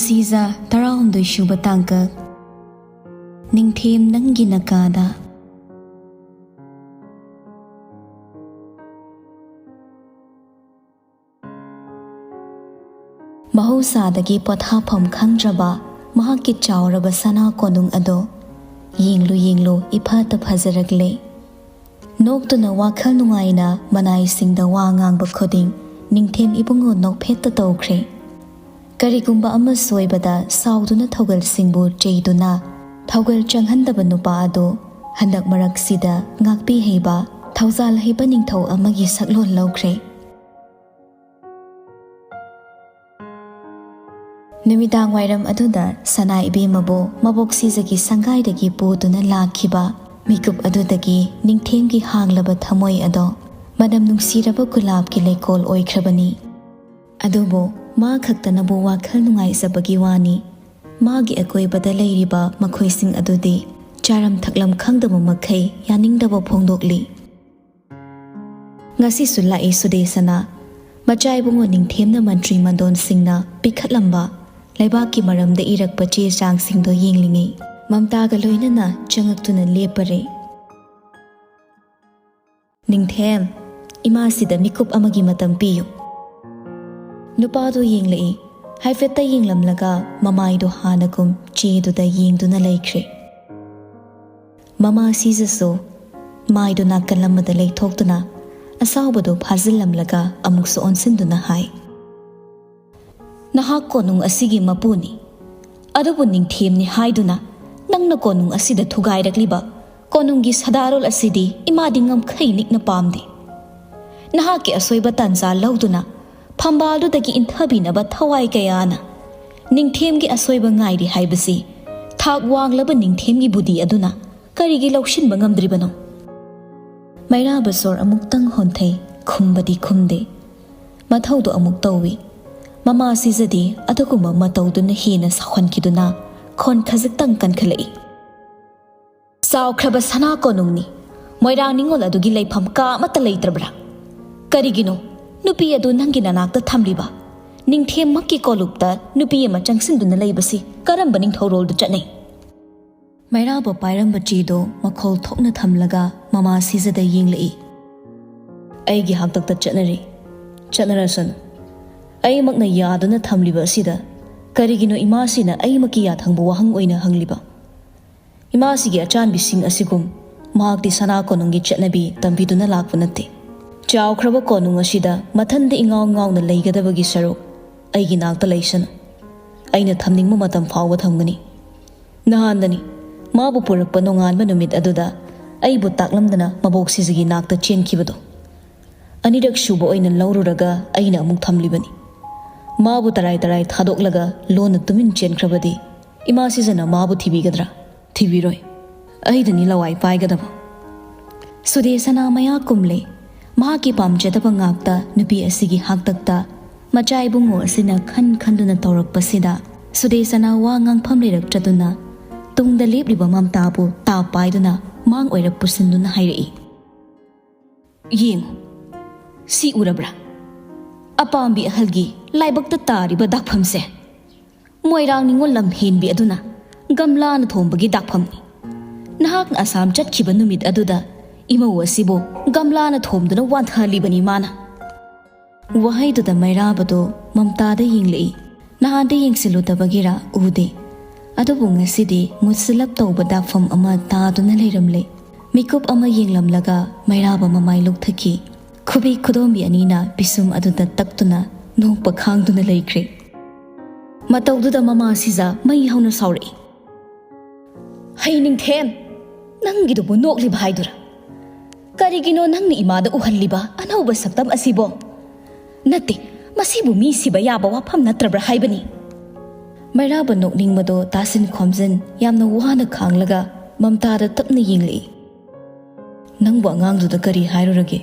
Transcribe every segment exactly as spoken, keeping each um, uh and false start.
ꯁꯤꯖꯥ, ꯇꯔꯥꯍꯨꯝꯗꯣꯏ ꯁꯨꯕ ꯇꯥꯡꯀꯛ꯫ ꯅꯤꯡꯊꯦꯝ, ꯅꯪꯒꯤ ꯅꯀꯥꯗ꯫ ꯃꯍꯧꯁꯥꯗꯒꯤ ꯄꯣꯊꯥꯐꯝ ꯈꯪꯗ꯭ꯔꯕ ꯃꯍꯥꯛꯀꯤ ꯆꯥꯎꯔꯕ ꯁꯅꯥ ꯀꯣꯅꯨꯡ ꯑꯗꯣ ꯌꯦꯡꯂꯨ ꯌꯦꯡꯂꯨ ꯏꯐꯠꯇ ꯐꯖꯔꯛꯂꯦ꯫ ꯅꯣꯛꯇꯨꯅ ꯋꯥꯈꯜ ꯅꯨꯡꯉꯥꯏꯅ ꯃꯅꯥꯏꯁꯤꯡꯗ ꯋꯥ ꯉꯥꯡꯕ ꯈꯨꯗꯤꯡ ꯅꯤꯡꯊꯦꯝ ꯏꯕꯨꯡꯉꯣ ꯅꯣꯛꯐꯦꯠꯇ ꯇꯧꯈ꯭ꯔꯦ꯫ ꯀꯔꯤꯒꯨꯝꯕ ꯑꯃ ꯁꯣꯏꯕꯗ ꯁꯥꯎꯗꯨꯅ ꯊꯧꯒꯜꯁꯤꯡꯕꯨ ꯆꯩꯗꯨꯅ ꯊꯧꯒꯜ ꯆꯪꯍꯟꯗꯕ ꯅꯨꯄꯥ ꯑꯗꯨ ꯍꯟꯗꯛ ꯃꯔꯛꯁꯤꯗ ꯉꯥꯛꯄꯤ ꯍꯩꯕ, ꯊꯧꯖꯥꯜ ꯍꯩꯕ ꯅꯤꯡꯊꯧ ꯑꯃꯒꯤ ꯁꯛꯂꯣꯟ ꯂꯧꯈ꯭ꯔꯦ꯫ ꯅꯨꯃꯤꯗꯥꯡ ꯋꯥꯏꯔꯝ ꯑꯗꯨꯗ ꯁꯅꯥ ꯏꯕꯦꯝꯃꯕꯨ ꯃꯕꯣꯛ ꯁꯤꯖꯒꯤ ꯁꯪꯒꯥꯏꯗꯒꯤ ꯄꯨꯗꯨꯅ ꯂꯥꯛꯈꯤꯕ ꯃꯤꯀꯨꯞ ꯑꯗꯨꯗꯒꯤ ꯅꯤꯡꯊꯦꯝꯒꯤ ꯍꯥꯡꯂꯕ ꯊꯃꯣꯏ ꯑꯗꯣ ꯃꯅꯝ ꯅꯨꯡꯁꯤꯔꯕ ꯒꯨꯂꯥꯞꯀꯤ ꯂꯩꯀꯣꯜ ꯑꯣꯏꯈ꯭ꯔꯕꯅꯤ꯫ ꯑꯗꯨꯕꯨ ꯃꯥ ꯈꯛꯇꯅꯕꯨ ꯋꯥꯈꯜ ꯅꯨꯡꯉꯥꯏꯖꯕꯒꯤ ꯋꯥꯅꯤ꯫ ꯃꯥꯒꯤ ꯑꯀꯣꯏꯕꯗ ꯂꯩꯔꯤꯕ ꯃꯈꯣꯏꯁꯤꯡ ꯑꯗꯨꯗꯤ ꯆꯥꯔꯝ ꯊꯛꯂꯝ ꯈꯪꯗꯕ ꯃꯈꯩ ꯌꯥꯅꯤꯡꯗꯕ ꯐꯣꯡꯗꯣꯛꯂꯤ꯫ ꯉꯁꯤꯁꯨ ꯂꯥꯛꯏ ꯁꯨꯗꯦꯁꯅꯥ꯫ ꯃꯆꯥ ꯏꯕꯨꯡꯉꯣ ꯅꯤꯡꯊꯦꯝꯅ ꯃꯟꯇ꯭ꯔꯤ ꯃꯟꯗꯣꯟꯁꯤꯡꯅ ꯄꯤꯈꯠꯂꯝꯕ ꯂꯩꯕꯥꯛꯀꯤ ꯃꯔꯝꯗ ꯏꯔꯛꯄ ꯆꯦ ꯆꯥꯡꯁꯤꯡꯗꯣ ꯌꯦꯡꯂꯤꯉꯩ ꯃꯝꯇꯥꯒ ꯂꯣꯏꯅꯅ ꯆꯪꯉꯛꯇꯨꯅ ꯂꯦꯞꯄꯔꯦ꯫ ꯅꯤꯡꯊꯦꯝ, ꯏꯃꯥꯁꯤꯗ ꯃꯤꯀꯨꯞ ꯑꯃꯒꯤ ꯃꯇꯝ ꯄꯤꯌꯨ꯫ ꯅꯨꯄꯥꯗꯣ ꯌꯦꯡꯂꯛꯏ꯫ ꯍꯥꯏꯐꯦꯠꯇ ꯌꯦꯡꯂꯝꯂꯒ ꯃꯃꯥꯏꯗꯣ ꯍꯥꯟꯅꯒꯨꯝ ꯆꯦꯗꯨꯗ ꯌꯦꯡꯗꯨꯅ ꯂꯩꯈ꯭ꯔꯦ꯫ ꯃꯃꯥ ꯁꯤꯖꯁꯨ ꯃꯥꯏꯗꯨ ꯅꯥꯀꯜ ꯑꯃꯗ ꯂꯩꯊꯣꯛꯇꯨꯅ ꯑꯁꯥꯎꯕꯗꯨ ꯐꯥꯖꯤꯜꯂꯝꯂꯒ ꯑꯃꯨꯛꯁꯨ ꯑꯣꯟꯁꯤꯟꯗꯨꯅ ꯍꯥꯏ, "ꯅꯍꯥꯛ ꯀꯣꯅꯨꯡ ꯑꯁꯤꯒꯤ ꯃꯄꯨꯅꯤ, ꯑꯗꯨꯕꯨ ꯅꯤꯡꯊꯦꯝꯅꯤ ꯍꯥꯏꯗꯨꯅ ꯅꯪꯅ ꯀꯣꯅꯨꯡ ꯑꯁꯤꯗ ꯊꯨꯒꯥꯏꯔꯛꯂꯤꯕ ꯀꯣꯅꯨꯡꯒꯤ ꯁꯗꯥꯔꯣꯜ ꯑꯁꯤꯗꯤ ꯏꯃꯥꯗꯤ ꯉꯝꯈꯩ ꯅꯤꯛꯅ ꯄꯥꯝꯗꯦ꯫ ꯅꯍꯥꯛꯀꯤ ꯑꯁꯣꯏꯕ ꯇꯥꯟꯖꯥ ꯂꯧꯗꯨꯅ ꯐꯝꯕꯥꯜꯗꯨꯗꯒꯤ ꯏꯟꯊꯕꯤꯅꯕ ꯊꯋꯥꯏ ꯀꯌꯥꯅ ꯅꯤꯡꯊꯦꯝꯒꯤ ꯑꯁꯣꯏꯕ ꯉꯥꯏꯔꯤ ꯍꯥꯏꯕꯁꯤ ꯊꯥꯛ ꯋꯥꯡꯂꯕ ꯅꯤꯡꯊꯦꯝꯒꯤ ꯕꯨꯙꯤ ꯑꯗꯨꯅ ꯀꯔꯤꯒꯤ ꯂꯧꯁꯤꯟꯕ ꯉꯝꯗ꯭ꯔꯤꯕꯅꯣ?" ꯃꯩꯔꯥꯕ ꯁꯣꯔ ꯑꯃꯨꯛꯇꯪ ꯍꯣꯟꯊꯩ, ꯈꯨꯝꯕꯗꯤ ꯈꯨꯝꯗꯦ꯫ ꯃꯊꯧꯗꯨ ꯑꯃꯨꯛ ꯇꯧꯏ꯫ ꯃꯃꯥ ꯁꯤꯖꯗꯤ ꯑꯗꯨꯒꯨꯝꯕ ꯃꯇꯧꯗꯨꯅ ꯍꯦꯟꯅ ꯁꯥꯎꯍꯟꯈꯤꯗꯨꯅ ꯈꯣꯟ ꯈꯖꯤꯛꯇꯪ ꯀꯟꯈꯠꯂꯛꯏ꯫ "ꯆꯥꯎꯈ꯭ꯔꯕ ꯁꯅꯥ ꯀꯣꯅꯨꯡꯅꯤ꯫ ꯃꯣꯏꯔꯥꯡ ꯅꯤꯉꯣꯜ ꯑꯗꯨꯒꯤ ꯂꯩꯐꯝ ꯀꯥ ꯑꯃꯠꯇ ꯂꯩꯇ꯭ꯔꯕ꯭ꯔꯥ? ꯀꯔꯤꯒꯤꯅꯣ ꯅꯨꯄꯤ ꯑꯗꯨ ꯅꯪꯒꯤ ꯅꯅꯥꯛꯇ ꯊꯝꯂꯤꯕ? ꯅꯤꯡꯊꯦꯝꯃꯛꯀꯤ ꯀꯣꯂꯨꯞꯇ ꯅꯨꯄꯤ ꯑꯃ ꯆꯪꯁꯤꯟꯗꯨꯅ ꯂꯩꯕꯁꯤ ꯀꯔꯝꯕ ꯅꯤꯡꯊꯧꯔꯣꯜꯗ ꯆꯠꯅꯩ? ꯃꯩꯔꯥꯕ ꯄꯥꯏꯔꯝꯕ ꯆꯦꯗꯣ ꯃꯈꯣꯜ ꯊꯣꯛꯅ ꯊꯝꯂꯒ ꯃꯃꯥ ꯁꯤꯖꯗ ꯌꯦꯡꯂꯛꯏ꯫ "ꯑꯩꯒꯤ ꯍꯥꯛꯇꯛꯇ ꯆꯠꯅꯔꯤ꯫ ꯆꯠꯅꯔꯁꯅꯨ꯫ ꯑꯩꯃꯛꯅ ꯌꯥꯗꯨꯅ ꯊꯝꯂꯤꯕ ꯑꯁꯤꯗ ꯀꯔꯤꯒꯤꯅꯣ ꯏꯃꯥꯁꯤꯅ ꯑꯩꯃꯛꯀꯤ ꯌꯥꯊꯪꯕꯨ ꯋꯥꯍꯪ ꯑꯣꯏꯅ ꯍꯪꯂꯤꯕ? ꯏꯃꯥꯁꯤꯒꯤ ꯑꯆꯥꯟꯕꯤꯁꯤꯡ ꯑꯁꯤꯒꯨꯝ ꯃꯍꯥꯛꯇꯤ ꯁꯅꯥ ꯀꯣꯅꯨꯡꯒꯤ ꯆꯠꯅꯕꯤ ꯇꯝꯕꯤꯗꯨꯅ ꯂꯥꯛꯄ ꯅꯠꯇꯦ꯫ ꯆꯥꯎꯈ꯭ꯔꯕ ꯀꯣꯅꯨꯡ ꯑꯁꯤꯗ ꯃꯊꯟꯗ ꯏꯉꯥꯎ ꯉꯥꯎꯅ ꯂꯩꯒꯗꯕꯒꯤ ꯁꯔꯨꯛ ꯑꯩꯒꯤ ꯅꯥꯛꯇ ꯂꯩꯁꯅꯨ꯫ ꯑꯩꯅ ꯊꯝꯅꯤꯡꯕ ꯃꯇꯝ ꯐꯥꯎꯕ ꯊꯝꯒꯅꯤ꯫ ꯅꯍꯥꯟꯗꯅꯤ ꯃꯥꯕꯨ ꯄꯨꯔꯛꯄ ꯅꯣꯡꯉꯥꯟꯕ ꯅꯨꯃꯤꯠ ꯑꯗꯨꯗ ꯑꯩꯕꯨ ꯇꯥꯛꯂꯝꯗꯅ ꯃꯕꯣꯛ ꯁꯤꯖꯒꯤ ꯅꯥꯛꯇ ꯆꯦꯟꯈꯤꯕꯗꯣ꯫ ꯑꯅꯤꯔꯛ ꯁꯨꯕ ꯑꯣꯏꯅ ꯂꯧꯔꯨꯔꯒ ꯑꯩꯅ ꯑꯃꯨꯛ ꯊꯝꯂꯤꯕꯅꯤ꯫ ꯃꯥꯕꯨ ꯇꯔꯥꯏ ꯇꯔꯥꯏ ꯊꯥꯗꯣꯛꯂꯒ ꯂꯣꯟꯅ ꯇꯨꯃꯤꯟ ꯆꯦꯟꯈ꯭ꯔꯕꯗꯤ ꯏꯃꯥ ꯁꯤꯖꯅ ꯃꯥꯕꯨ ꯊꯤꯕꯤꯒꯗ꯭ꯔꯥ? ꯊꯤꯕꯤꯔꯣꯏ꯫ ꯑꯩꯗꯅꯤ ꯂꯋꯥꯏ ꯄꯥꯏꯒꯗꯕ꯫" ꯁꯨꯗꯦꯁꯅꯥ ꯃꯌꯥ ꯀꯨꯝꯂꯦ꯫ ꯃꯍꯥꯛꯀꯤ ꯄꯥꯝꯖꯗꯕ ꯉꯥꯛꯇ ꯅꯨꯄꯤ ꯑꯁꯤꯒꯤ ꯍꯥꯛꯇꯛꯇ ꯃꯆꯥ ꯏꯕꯨꯡꯉꯣ ꯑꯁꯤꯅ ꯈꯟ ꯈꯟꯗꯨꯅ ꯇꯧꯔꯛꯄꯁꯤꯗ ꯁꯨꯗꯦꯁꯅꯥ ꯋꯥ ꯉꯥꯡꯐꯝ ꯂꯩꯔꯛꯇ꯭ꯔꯗꯨꯅ ꯇꯨꯡꯗ ꯂꯦꯞꯂꯤꯕ ꯃꯝꯇꯥꯕꯨ ꯇꯥ ꯄꯥꯏꯗꯨꯅ ꯃꯥꯡ ꯑꯣꯏꯔꯞ ꯄꯨꯁꯤꯟꯗꯨꯅ ꯍꯥꯏꯔꯛꯏ, "ꯌꯦꯡꯉꯨ, ꯁꯤ ꯎꯔꯕ꯭ꯔꯥ? ꯑꯄꯥꯝꯕꯤ ꯑꯍꯜꯒꯤ ꯂꯥꯏꯕꯛꯇ ꯇꯥꯔꯤꯕ ꯗꯥꯛꯐꯝꯁꯦ꯫ ꯃꯣꯏꯔꯥꯡ ꯅꯤꯉꯣꯜ ꯂꯝꯍꯦꯟꯕꯤ ꯑꯗꯨꯅ ꯒꯝꯂꯥꯅ ꯊꯣꯝꯕꯒꯤ ꯗꯥꯛꯐꯝꯅꯤ꯫ ꯅꯍꯥꯛꯅ ꯑꯁꯥꯝ ꯆꯠꯈꯤꯕ ꯅꯨꯃꯤꯠ ꯑꯗꯨꯗ ꯏꯃꯧ ꯑꯁꯤꯕꯨ ꯒꯝꯂꯥꯅ ꯊꯣꯝꯗꯨꯅ ꯋꯥꯟꯊꯍꯜꯂꯤꯕꯅꯤ ꯃꯥꯅ꯫" ꯋꯥꯍꯩꯗꯨꯗ ꯃꯩꯔꯥꯕꯗꯨ ꯃꯝꯇꯥꯗ ꯌꯦꯡꯂꯛꯏ꯫ ꯅꯍꯥꯟꯗꯤ ꯌꯦꯡꯁꯤꯜꯂꯨꯗꯕꯒꯤꯔꯥ ꯎꯗꯦ, ꯑꯗꯨꯕꯨ ꯉꯁꯤꯗꯤ ꯃꯨꯁꯤꯜꯂꯞ ꯇꯧꯕ ꯗꯥꯛꯐꯝ ꯑꯃ ꯇꯥꯗꯨꯅ ꯂꯩꯔꯝꯂꯦ꯫ ꯃꯤꯀꯨꯞ ꯑꯃ ꯌꯦꯡꯂꯝꯂꯒ ꯃꯩꯔꯥꯕ ꯃꯃꯥꯏ ꯂꯨꯛꯊꯈꯤ꯫ ꯈꯨꯕꯤ ꯈꯨꯗꯣꯝꯕꯤ ꯑꯅꯤꯅ ꯄꯤꯁꯨꯝ ꯑꯗꯨꯗ ꯇꯛꯇꯨꯅ ꯅꯣꯛꯄ ꯈꯥꯡꯗꯨꯅ ꯂꯩꯈ꯭ꯔꯦ꯫ ꯃꯇꯧꯗꯨꯗ ꯃꯃꯥ ꯁꯤꯖ ꯃꯩ ꯍꯧꯅ ꯁꯥꯎꯔꯛꯏ꯫ "ꯍꯩ ꯅꯤꯡꯊꯦꯝ, ꯅꯪꯒꯤꯗꯨꯕꯨ ꯅꯣꯛꯂꯤꯕ ꯍꯥꯏꯗꯨꯔꯥ? ꯀꯔꯤꯒꯤꯅꯣ ꯅꯪꯅ ꯏꯃꯥꯗ ꯎꯍꯜꯂꯤꯕ ꯑꯅꯧꯕ ꯁꯛꯇꯝ ꯑꯁꯤꯕꯣ? ꯅꯠꯇꯦ, ꯃꯁꯤꯕꯨ ꯃꯤ ꯁꯤꯕ ꯌꯥꯕ ꯋꯥꯐꯝ ꯅꯠꯇ꯭ꯔꯕ꯭ꯔꯥ ꯍꯥꯏꯕꯅꯤ?" ꯃꯩꯔꯥꯕ ꯅꯣꯛꯅꯤꯡꯕꯗꯣ ꯇꯥꯁꯤꯟ ꯈꯣꯝꯖꯤꯟ ꯌꯥꯝꯅ ꯋꯥꯅ ꯈꯥꯡꯂꯒ ꯃꯝꯇꯥꯗ ꯇꯞꯅ ꯌꯦꯡꯂꯛꯏ꯫ "ꯅꯪꯕꯨ ꯑꯉꯥꯡꯗꯨꯗ ꯀꯔꯤ ꯍꯥꯏꯔꯨꯔꯒꯦ?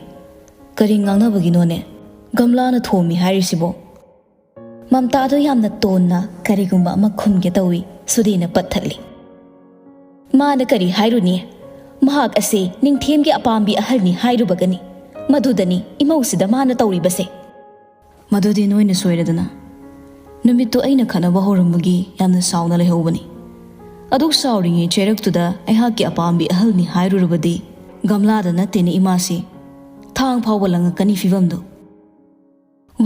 ꯀꯔꯤ ꯉꯥꯡꯅꯕꯒꯤꯅꯣꯅꯦ ꯒꯝꯂꯥꯅ ꯊꯣꯝꯃꯤ ꯍꯥꯏꯔꯤꯁꯤꯕꯣ?" ꯃꯝꯇꯥꯗꯣ ꯌꯥꯝꯅ ꯇꯣꯟꯅ ꯀꯔꯤꯒꯨꯝꯕ ꯑꯃ ꯈꯨꯝꯒꯦ ꯇꯧꯏ꯫ ꯁꯨꯗꯦꯅ ꯄꯠꯊꯠꯂꯤ꯫ "ꯃꯥꯅ ꯀꯔꯤ ꯍꯥꯏꯔꯨꯅꯤ? ꯃꯍꯥꯛ ꯑꯁꯤ ꯅꯤꯡꯊꯦꯝꯒꯤ ꯑꯄꯥꯝꯕꯤ ꯑꯍꯜꯅꯤ ꯍꯥꯏꯔꯨꯕꯒꯅꯤ꯫ ꯃꯗꯨꯗꯅꯤ ꯏꯃꯧꯁꯤꯗ ꯃꯥꯅ ꯇꯧꯔꯤꯕꯁꯦ꯫" "ꯃꯗꯨꯗꯤ ꯅꯣꯏꯅ ꯁꯣꯏꯔꯗꯅ꯫ ꯅꯨꯃꯤꯠꯇꯨ ꯑꯩꯅ ꯈꯠꯅꯕ ꯍꯧꯔꯝꯕꯒꯤ ꯌꯥꯝꯅ ꯁꯥꯎꯅ ꯂꯩꯍꯧꯕꯅꯤ꯫ ꯑꯗꯨꯛ ꯁꯥꯎꯔꯤꯉꯩ ꯆꯩꯔꯛꯇꯨꯗ ꯑꯩꯍꯥꯛꯀꯤ ꯑꯄꯥꯝꯕꯤ ꯑꯍꯜꯅꯤ ꯍꯥꯏꯔꯨꯔꯕꯗꯤ ꯒꯝꯂꯥꯗ ꯅꯠꯇꯦꯅꯦ ꯏꯃꯥꯁꯤ꯫ ꯊꯥꯡ ꯐꯥꯎꯕ ꯂꯪꯉꯛꯀꯅꯤ ꯐꯤꯕꯝꯗꯨ꯫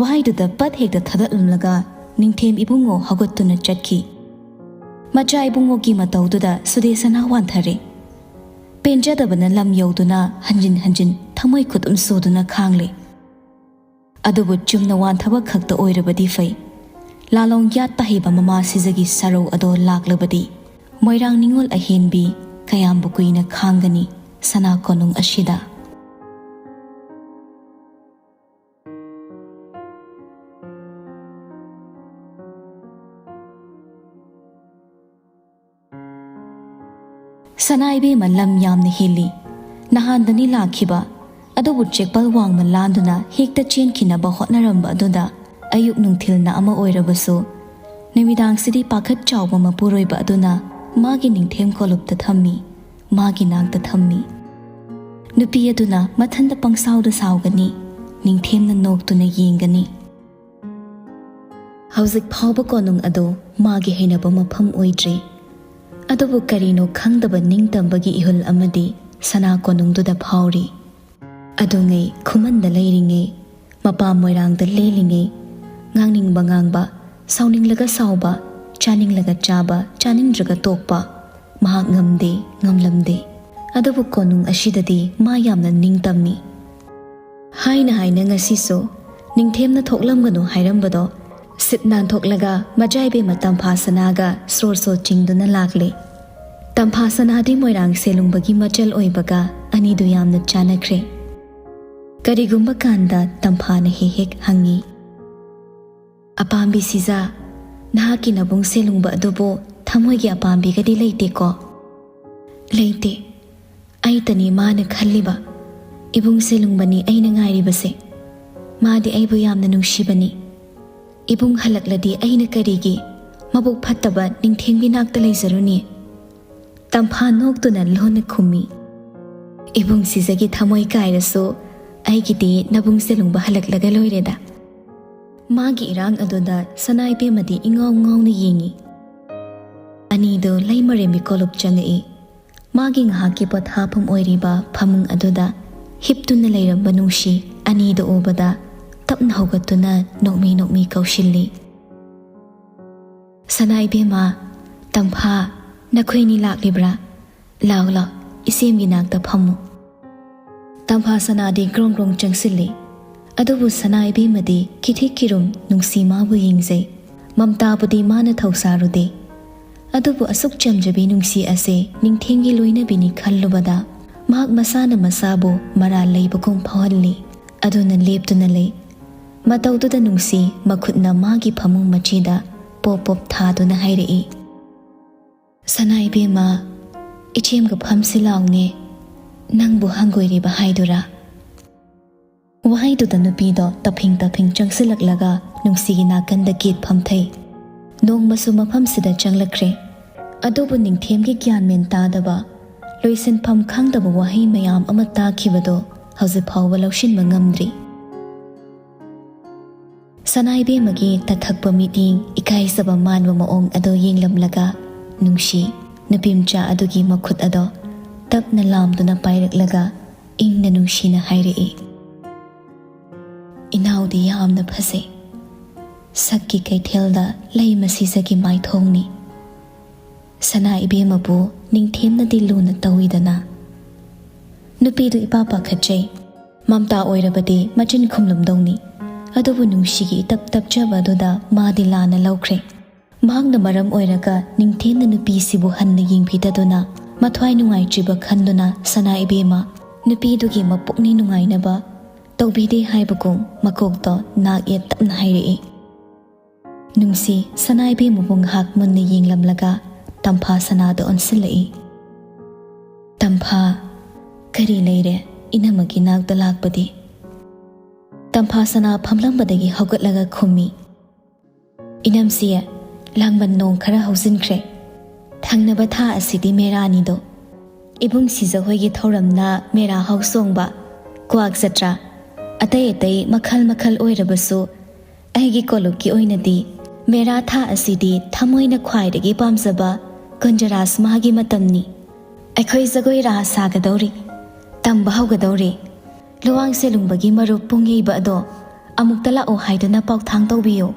ꯋꯥꯍꯩꯗꯨꯗ ꯄꯠ ꯍꯦꯛꯇ ꯊꯗꯠꯂꯝꯂꯒ ꯅꯤꯡꯊꯦꯝ ꯏꯕꯨꯡꯉꯣ ꯍꯧꯒꯠꯇꯨꯅ ꯆꯠꯈꯤ꯫ ꯃꯆꯥ ꯏꯕꯨꯡꯉꯣꯒꯤ ꯃꯇꯧꯗꯨꯗ ꯁꯨꯗꯦꯁꯅꯥ ꯋꯥꯟꯊꯔꯦ꯫ ꯄꯦꯟꯖꯗꯕꯅ ꯂꯝ ꯌꯧꯗꯨꯅ ꯍꯟꯖꯤꯟ ꯍꯟꯖꯤꯟ ꯊꯃꯣꯏ ꯈꯨꯗꯨꯝ ꯁꯨꯗꯨꯅ ꯈꯥꯡꯂꯦ꯫ ꯑꯗꯨꯕꯨ ꯆꯨꯝꯅ ꯋꯥꯟꯊꯕ ꯈꯛꯇ ꯑꯣꯏꯔꯕꯗꯤ ꯐꯩ꯫ ꯂꯥꯂꯣꯡ ꯌꯥꯠꯄ ꯍꯩꯕ ꯃꯃꯥ ꯁꯤꯖꯒꯤ ꯁꯔꯧ ꯑꯗꯣ ꯂꯥꯛꯂꯕꯗꯤ ꯃꯣꯏꯔꯥꯡ ꯅꯤꯉꯣꯜ ꯑꯍꯦꯟꯕꯤ ꯀꯌꯥꯝꯕꯨ ꯀꯨꯏꯅ ꯈꯥꯡꯒꯅꯤ ꯁꯅꯥ ꯀꯣꯅꯨꯡ ꯑꯁꯤꯗ? ꯁꯅꯥ ꯏꯕꯦꯝꯃ ꯂꯝ ꯌꯥꯝꯅ ꯍꯦꯜꯂꯤ꯫ ꯅꯍꯥꯟꯗꯅꯤ ꯂꯥꯛꯈꯤꯕ, ꯑꯗꯨꯕꯨ ꯆꯦꯛꯄꯜ ꯋꯥꯡꯃ ꯂꯥꯟꯗꯨꯅ ꯍꯦꯛꯇ ꯆꯦꯟꯈꯤꯅꯕ ꯍꯣꯠꯅꯔꯝꯕ ꯑꯗꯨꯗ ꯑꯌꯨꯛ ꯅꯨꯡꯊꯤꯜꯅ ꯑꯃ ꯑꯣꯏꯔꯕꯁꯨ ꯅꯨꯃꯤꯗꯥꯡꯁꯤꯗꯤ ꯄꯥꯈꯠ ꯆꯥꯎꯕ ꯃꯄꯨꯔꯣꯏꯕ ꯑꯗꯨꯅ ꯃꯥꯒꯤ ꯅꯤꯡꯊꯦꯝ ꯀꯣꯂꯨꯞꯇ ꯊꯝꯃꯤ, ꯃꯥꯒꯤ ꯅꯥꯛꯇ ꯊꯝꯃꯤ꯫ ꯅꯨꯄꯤ ꯑꯗꯨꯅ ꯃꯊꯟꯇ ꯄꯪꯁꯥꯎꯗ ꯁꯥꯎꯒꯅꯤ, ꯅꯤꯡꯊꯦꯝꯅ ꯅꯣꯛꯇꯨꯅ ꯌꯦꯡꯒꯅꯤ꯫ ꯍꯧꯖꯤꯛ ꯐꯥꯎꯕ ꯀꯣꯅꯨꯡ ꯑꯗꯨ ꯃꯥꯒꯤ ꯍꯩꯅꯕ ꯃꯐꯝ ꯑꯣꯏꯗ꯭ꯔꯤ꯫ ꯑꯗꯨꯕꯨ ꯀꯔꯤꯅꯣ ꯈꯪꯗꯕ ꯅꯤꯡꯇꯝꯕꯒꯤ ꯏꯍꯨꯜ ꯑꯃꯗꯤ ꯁꯅꯥ ꯀꯣꯅꯨꯡꯗꯨꯗ ꯐꯥꯎꯔꯤ꯫ ꯑꯗꯨꯉꯩ ꯈꯨꯃꯟꯗ ꯂꯩꯔꯤꯉꯩ, ꯃꯄꯥ ꯃꯣꯏꯔꯥꯡꯗ ꯂꯦꯜꯂꯤꯉꯩ, ꯉꯥꯡꯅꯤꯡꯕ ꯉꯥꯡꯕ, ꯁꯥꯎꯅꯤꯡꯂꯒ ꯁꯥꯎꯕ, ꯆꯥꯅꯤꯡꯂꯒ ꯆꯥꯕ, ꯆꯥꯅꯤꯡꯗ꯭ꯔꯒ ꯇꯣꯛꯄ, ꯃꯍꯥꯛ ꯉꯝꯗꯦ, ꯉꯝꯂꯝꯗꯦ꯫ ꯑꯗꯨꯕꯨ ꯀꯣꯅꯨꯡ ꯑꯁꯤꯗꯗꯤ ꯃꯥ ꯌꯥꯝꯅ ꯅꯤꯡꯇꯝꯃꯤ꯫ ꯍꯥꯏꯅ ꯍꯥꯏꯅ ꯉꯁꯤꯁꯨ ꯅꯤꯡꯊꯦꯝꯅ ꯊꯣꯛꯂꯝꯒꯅꯨ ꯍꯥꯏꯔꯝꯕꯗꯣ ꯁꯤꯠ ꯅꯥꯟꯊꯣꯛꯂꯒ ꯃꯆꯥ ꯏꯕꯦꯝꯃ ꯇꯝꯐꯥ ꯁꯅꯥꯒ ꯁ꯭ꯔꯣ ꯁ꯭ꯔꯣ ꯆꯤꯡꯗꯨꯅ ꯂꯥꯛꯂꯦ꯫ ꯇꯝꯐꯥ ꯁꯅꯥꯗꯤ ꯃꯣꯏꯔꯥꯡ ꯁꯦꯂꯨꯡꯕꯒꯤ ꯃꯆꯜ ꯑꯣꯏꯕꯒ ꯑꯅꯤꯗꯨ ꯌꯥꯝꯅ ꯆꯥꯟꯅꯈ꯭ꯔꯦ꯫ ꯀꯔꯤꯒꯨꯝꯕ ꯀꯥꯟꯗ ꯇꯝꯐꯥꯅ ꯍꯦꯛ ꯍꯦꯛ ꯍꯪꯉꯤ, "ꯑꯄꯥꯝꯕꯤ ꯁꯤꯖꯥ, ꯅꯍꯥꯛꯀꯤ ꯅꯕꯨꯡ ꯁꯦꯂꯨꯡꯕ ꯑꯗꯨꯕꯨ ꯊꯃꯣꯏꯒꯤ ꯑꯄꯥꯝꯕꯤꯒꯗꯤ ꯂꯩꯇꯦꯀꯣ?" "ꯂꯩꯇꯦ꯫ ꯑꯩꯇꯅꯤ ꯃꯥꯅ ꯈꯜꯂꯤꯕ꯫ ꯏꯕꯨꯡ ꯁꯦꯂꯨꯡꯕꯅꯤ ꯑꯩꯅ ꯉꯥꯏꯔꯤꯕꯁꯦ꯫ ꯃꯥꯗꯤ ꯑꯩꯕꯨ ꯌꯥꯝꯅ ꯅꯨꯡꯁꯤꯕꯅꯤ꯫ ꯏꯕꯨꯡ ꯍꯜꯂꯛꯂꯗꯤ ꯑꯩꯅ ꯀꯔꯤꯒꯤ ꯃꯕꯨꯛ ꯐꯠꯇꯕ ꯅꯤꯡꯊꯦꯝꯒꯤ ꯅꯥꯛꯇ ꯂꯩꯖꯔꯨꯅꯤ?" ꯇꯝꯐꯥ ꯅꯣꯛꯇꯨꯅ ꯂꯣꯟꯅ ꯈꯨꯝꯃꯤ, "ꯏꯕꯨꯡ ꯁꯤꯖꯒꯤ ꯊꯃꯣꯏ ꯀꯥꯏꯔꯁꯨ ꯑꯩꯒꯤꯗꯤ ꯅꯕꯨꯡ ꯁꯦꯂꯨꯡꯕ ꯍꯜꯂꯛꯂꯒ ꯂꯣꯏꯔꯦꯗ꯫ ꯃꯥꯒꯤ ꯏꯔꯥꯡ ꯑꯗꯨꯗ ꯁꯅꯥ ꯏꯕꯦꯝꯃꯗꯤ ꯏꯉꯥꯎ ꯉꯥꯎꯅ ꯌꯦꯡꯉꯤ꯫ ꯑꯅꯤꯗꯨ ꯂꯩꯃꯔꯦꯝ ꯃꯤꯀꯣꯂꯨꯞ ꯆꯪꯉꯛꯏ꯫ ꯃꯥꯒꯤ ꯉꯥꯏꯍꯥꯛꯀꯤ ꯄꯣꯊꯥꯐꯝ ꯑꯣꯏꯔꯤꯕ ꯐꯃꯨꯡ ꯑꯗꯨꯗ ꯍꯤꯞꯇꯨꯅ ꯂꯩꯔꯝꯕ ꯅꯨꯡꯁꯤ ꯑꯅꯤꯗꯨ ꯎꯕꯗ ꯇꯞꯅ ꯍꯧꯒꯠꯇꯨꯅ ꯅꯣꯛꯃꯤ ꯅꯣꯛꯃꯤ ꯀꯧꯁꯤꯜꯂꯤ꯫ "ꯁꯅꯥ ꯏꯕꯦꯝꯃ, ꯇꯝꯐꯥ, ꯅꯈꯣꯏꯅꯤ ꯂꯥꯛꯂꯤꯕ꯭ꯔꯥ? ꯂꯥꯎ ꯂꯥꯎ, ꯏꯆꯦꯝꯒꯤ ꯅꯥꯛꯇ ꯐꯝꯃꯨ꯫" ꯇꯝꯐꯥ ꯁꯅꯥꯗꯤ ꯒ꯭ꯔꯣꯡ ꯒ꯭ꯔꯣꯡ ꯆꯪꯁꯤꯜꯂꯤ꯫ ꯑꯗꯨꯕꯨ ꯁꯅꯥ ꯏꯕꯦꯝꯃꯗꯤ ꯀꯤꯊꯤꯛ ꯀꯤꯔꯨꯝ ꯅꯨꯡꯁꯤ ꯃꯥꯕꯨ ꯌꯦꯡꯖꯩ꯫ ꯃꯝꯇꯥꯕꯨꯗꯤ ꯃꯥꯅ ꯊꯧꯁꯥꯔꯨꯗꯦ꯫ ꯑꯗꯨꯕꯨ ꯑꯁꯨꯛ ꯆꯝꯖꯕꯤ ꯅꯨꯡꯁꯤ ꯑꯁꯦ ꯅꯤꯡꯊꯦꯝꯒꯤ ꯂꯣꯏꯅꯕꯤꯅꯤ ꯈꯜꯂꯨꯕꯗ ꯃꯍꯥꯛ ꯃꯁꯥꯅ ꯃꯁꯥꯕꯨ ꯃꯔꯥꯜ ꯂꯩꯕꯒꯨꯝ ꯐꯥꯎꯍꯜꯂꯤ꯫ ꯑꯗꯨꯅ ꯂꯦꯞꯇꯨꯅ ꯂꯩ꯫ ꯃꯇꯧꯗꯨꯗ ꯅꯨꯡꯁꯤ ꯃꯈꯨꯠꯅ ꯃꯥꯒꯤ ꯐꯃꯨꯡ ꯃꯆꯤꯗ ꯄꯣꯞ ꯄꯣꯞ ꯊꯥꯗꯨꯅ ꯍꯥꯏꯔꯛꯏ, "ꯁꯅꯥ ꯏꯕꯦꯝꯃ, ꯏꯆꯦꯝꯒ ꯐꯝꯁꯤ ꯂꯥꯎꯅꯦ, ꯅꯪꯕꯨ ꯍꯪꯒꯣꯏꯔꯤꯕ ꯍꯥꯏꯗꯨꯔꯥ?" ꯋꯥꯍꯩꯗꯨꯗ ꯅꯨꯄꯤꯗꯣ ꯇꯞꯐꯤꯡ ꯇꯞꯐꯤꯡ ꯆꯪꯁꯤꯜꯂꯛꯂꯒ ꯅꯨꯡꯁꯤꯒꯤ ꯅꯥꯀꯟꯗ ꯒꯦꯠ ꯐꯝꯊꯩ꯫ ꯅꯣꯡꯃꯁꯨ ꯃꯐꯝꯁꯤꯗ ꯆꯪꯂꯛꯈ꯭ꯔꯦ꯫ ꯑꯗꯨꯕꯨ ꯅꯤꯡꯊꯦꯝꯒꯤ ꯒ꯭ꯌꯥꯟ ꯃꯦꯟ ꯇꯥꯗꯕ, ꯂꯣꯏꯁꯤꯟꯐꯝ ꯈꯪꯗꯕ ꯋꯥꯍꯩ ꯃꯌꯥꯝ ꯑꯃ ꯇꯥꯈꯤꯕꯗꯣ ꯍꯧꯖꯤꯛ ꯐꯥꯎꯕ ꯂꯧꯁꯤꯟꯕ ꯉꯝꯗ꯭ꯔꯤ꯫ ꯁꯅꯥ ꯏꯕꯦꯝꯃꯒꯤ ꯇꯊꯛꯄ ꯃꯤꯠꯌꯦꯡ, ꯏꯀꯥꯏꯖꯕ ꯃꯥꯟꯕ ꯃꯑꯣꯡ ꯑꯗꯨ ꯌꯦꯡꯂꯝꯂꯒ ꯅꯨꯡꯁꯤ ꯅꯨꯄꯤꯃꯆꯥ ꯑꯗꯨꯒꯤ ꯃꯈꯨꯠ ꯑꯗꯣ ꯇꯞꯅ ꯂꯥꯝꯗꯨꯅ ꯄꯥꯏꯔꯛꯂꯒ ꯏꯪꯅ ꯅꯨꯡꯁꯤꯅ ꯍꯥꯏꯔꯛꯏ, "ꯏꯅꯥꯎꯗꯤ ꯌꯥꯝꯅ ꯐꯖꯩ꯫ ꯁꯛꯀꯤ ꯀꯩꯊꯦꯜꯗ ꯂꯩ ꯃꯁꯤꯖꯒꯤ ꯃꯥꯏꯊꯣꯡꯅꯤ꯫ ꯁꯅꯥ ꯏꯕꯦꯝꯃꯕꯨ ꯅꯤꯡꯊꯦꯝꯅꯗꯤ ꯂꯨꯅ ꯇꯧꯏꯗꯅ꯫" ꯅꯨꯄꯤꯗꯨ ꯏꯄꯥ ꯄꯥꯈꯠꯆꯩ꯫ ꯃꯝꯇꯥ ꯑꯣꯏꯔꯕꯗꯤ ꯃꯆꯤꯟ ꯈꯨꯝꯂꯝꯗꯧꯅꯤ꯫ ꯑꯗꯨꯕꯨ ꯅꯨꯡꯁꯤꯒꯤ ꯏꯇꯞ ꯇꯞꯆꯕ ꯑꯗꯨꯗ ꯃꯥꯗꯤ ꯂꯥꯟꯅ ꯂꯧꯈ꯭ꯔꯦ꯫ ꯃꯍꯥꯛꯅ ꯃꯔꯝ ꯑꯣꯏꯔꯒ ꯅꯤꯡꯊꯦꯝꯅ ꯅꯨꯄꯤꯁꯤꯕꯨ ꯍꯟꯅ ꯌꯦꯡꯕꯤꯗꯗꯨꯅ ꯃꯊ꯭ꯋꯥꯏ ꯅꯨꯡꯉꯥꯏꯇ꯭ꯔꯤꯕ ꯈꯟꯗꯨꯅ ꯁꯅꯥ ꯏꯕꯦꯝꯃ ꯅꯨꯄꯤꯗꯨꯒꯤ ꯃꯄꯨꯛꯅꯤꯡ ꯅꯨꯡꯉꯥꯏꯅꯕ ꯇꯧꯕꯤꯗꯦ ꯍꯥꯏꯕꯒꯨꯝ ꯃꯀꯣꯛꯇꯣ ꯅꯥꯛ ꯌꯦꯠ ꯇꯞꯅ ꯍꯥꯏꯔꯛꯏ꯫ ꯅꯨꯡꯁꯤ ꯁꯅꯥ ꯏꯕꯦꯝꯃꯕꯨ ꯉꯥꯏꯍꯥꯛ ꯃꯨꯟꯅ ꯌꯦꯡꯂꯝꯂꯒ ꯇꯝꯐꯥ ꯁꯅꯥꯗ ꯑꯣꯟꯁꯤꯜꯂꯛꯏ꯫ "ꯇꯝꯐꯥ, ꯀꯔꯤ ꯂꯩꯔꯦ ꯏꯅꯝꯃꯒꯤ ꯅꯥꯛꯇ ꯂꯥꯛꯄꯗꯤ?" ꯇꯝꯐꯥ ꯁꯅꯥ ꯐꯝꯂꯝꯕꯗꯒꯤ ꯍꯧꯒꯠꯂꯒ ꯈꯨꯝꯃꯤ, "ꯏꯅꯝꯁꯤ, ꯂꯥꯡꯕꯟ ꯅꯣꯡ ꯈꯔ ꯍꯧꯖꯤꯟꯈ꯭ꯔꯦ꯫ ꯊꯪꯅꯕ ꯊꯥ ꯑꯁꯤꯗꯤ ꯃꯦꯔꯥꯅꯤꯗꯣ꯫ ꯏꯕꯨꯡ ꯁꯤꯖ ꯍꯣꯏꯒꯤ ꯊꯧꯔꯝꯅ ꯃꯦꯔꯥ ꯍꯧ ꯆꯣꯡꯕ, ꯀ꯭ꯋꯥꯛ ꯖꯇ꯭ꯔꯥ, ꯑꯇꯩ ꯑꯇꯩ ꯃꯈꯜ ꯃꯈꯜ ꯑꯣꯏꯔꯕꯁꯨ ꯑꯩꯒꯤ ꯀꯣꯂꯨꯞꯀꯤ ꯑꯣꯏꯅꯗꯤ ꯃꯦꯔꯥ ꯊꯥ ꯑꯁꯤꯗꯤ ꯊꯃꯣꯏꯅ ꯈ꯭ꯋꯥꯏꯗꯒꯤ ꯄꯥꯝꯖꯕ ꯀꯨꯟꯖꯔꯥꯁ ꯃꯥꯒꯤ ꯃꯇꯝꯅꯤ꯫ ꯑꯩꯈꯣꯏ ꯖꯒꯣꯏ ꯔꯥꯁ ꯁꯥꯒꯗꯧꯔꯤ, ꯇꯝꯕ ꯍꯧꯒꯗꯧꯔꯤ꯫ ꯂꯨꯋꯥꯡ ꯁꯦꯂꯨꯡꯕꯒꯤ ꯃꯔꯨꯞ ꯄꯨꯡꯌꯩꯕ ꯑꯗꯣ ꯑꯃꯨꯛꯇ ꯂꯥꯛꯑꯣ ꯍꯥꯏꯗꯨꯅ ꯄꯥꯎꯊꯥꯡ ꯇꯧꯕꯤꯌꯨ꯫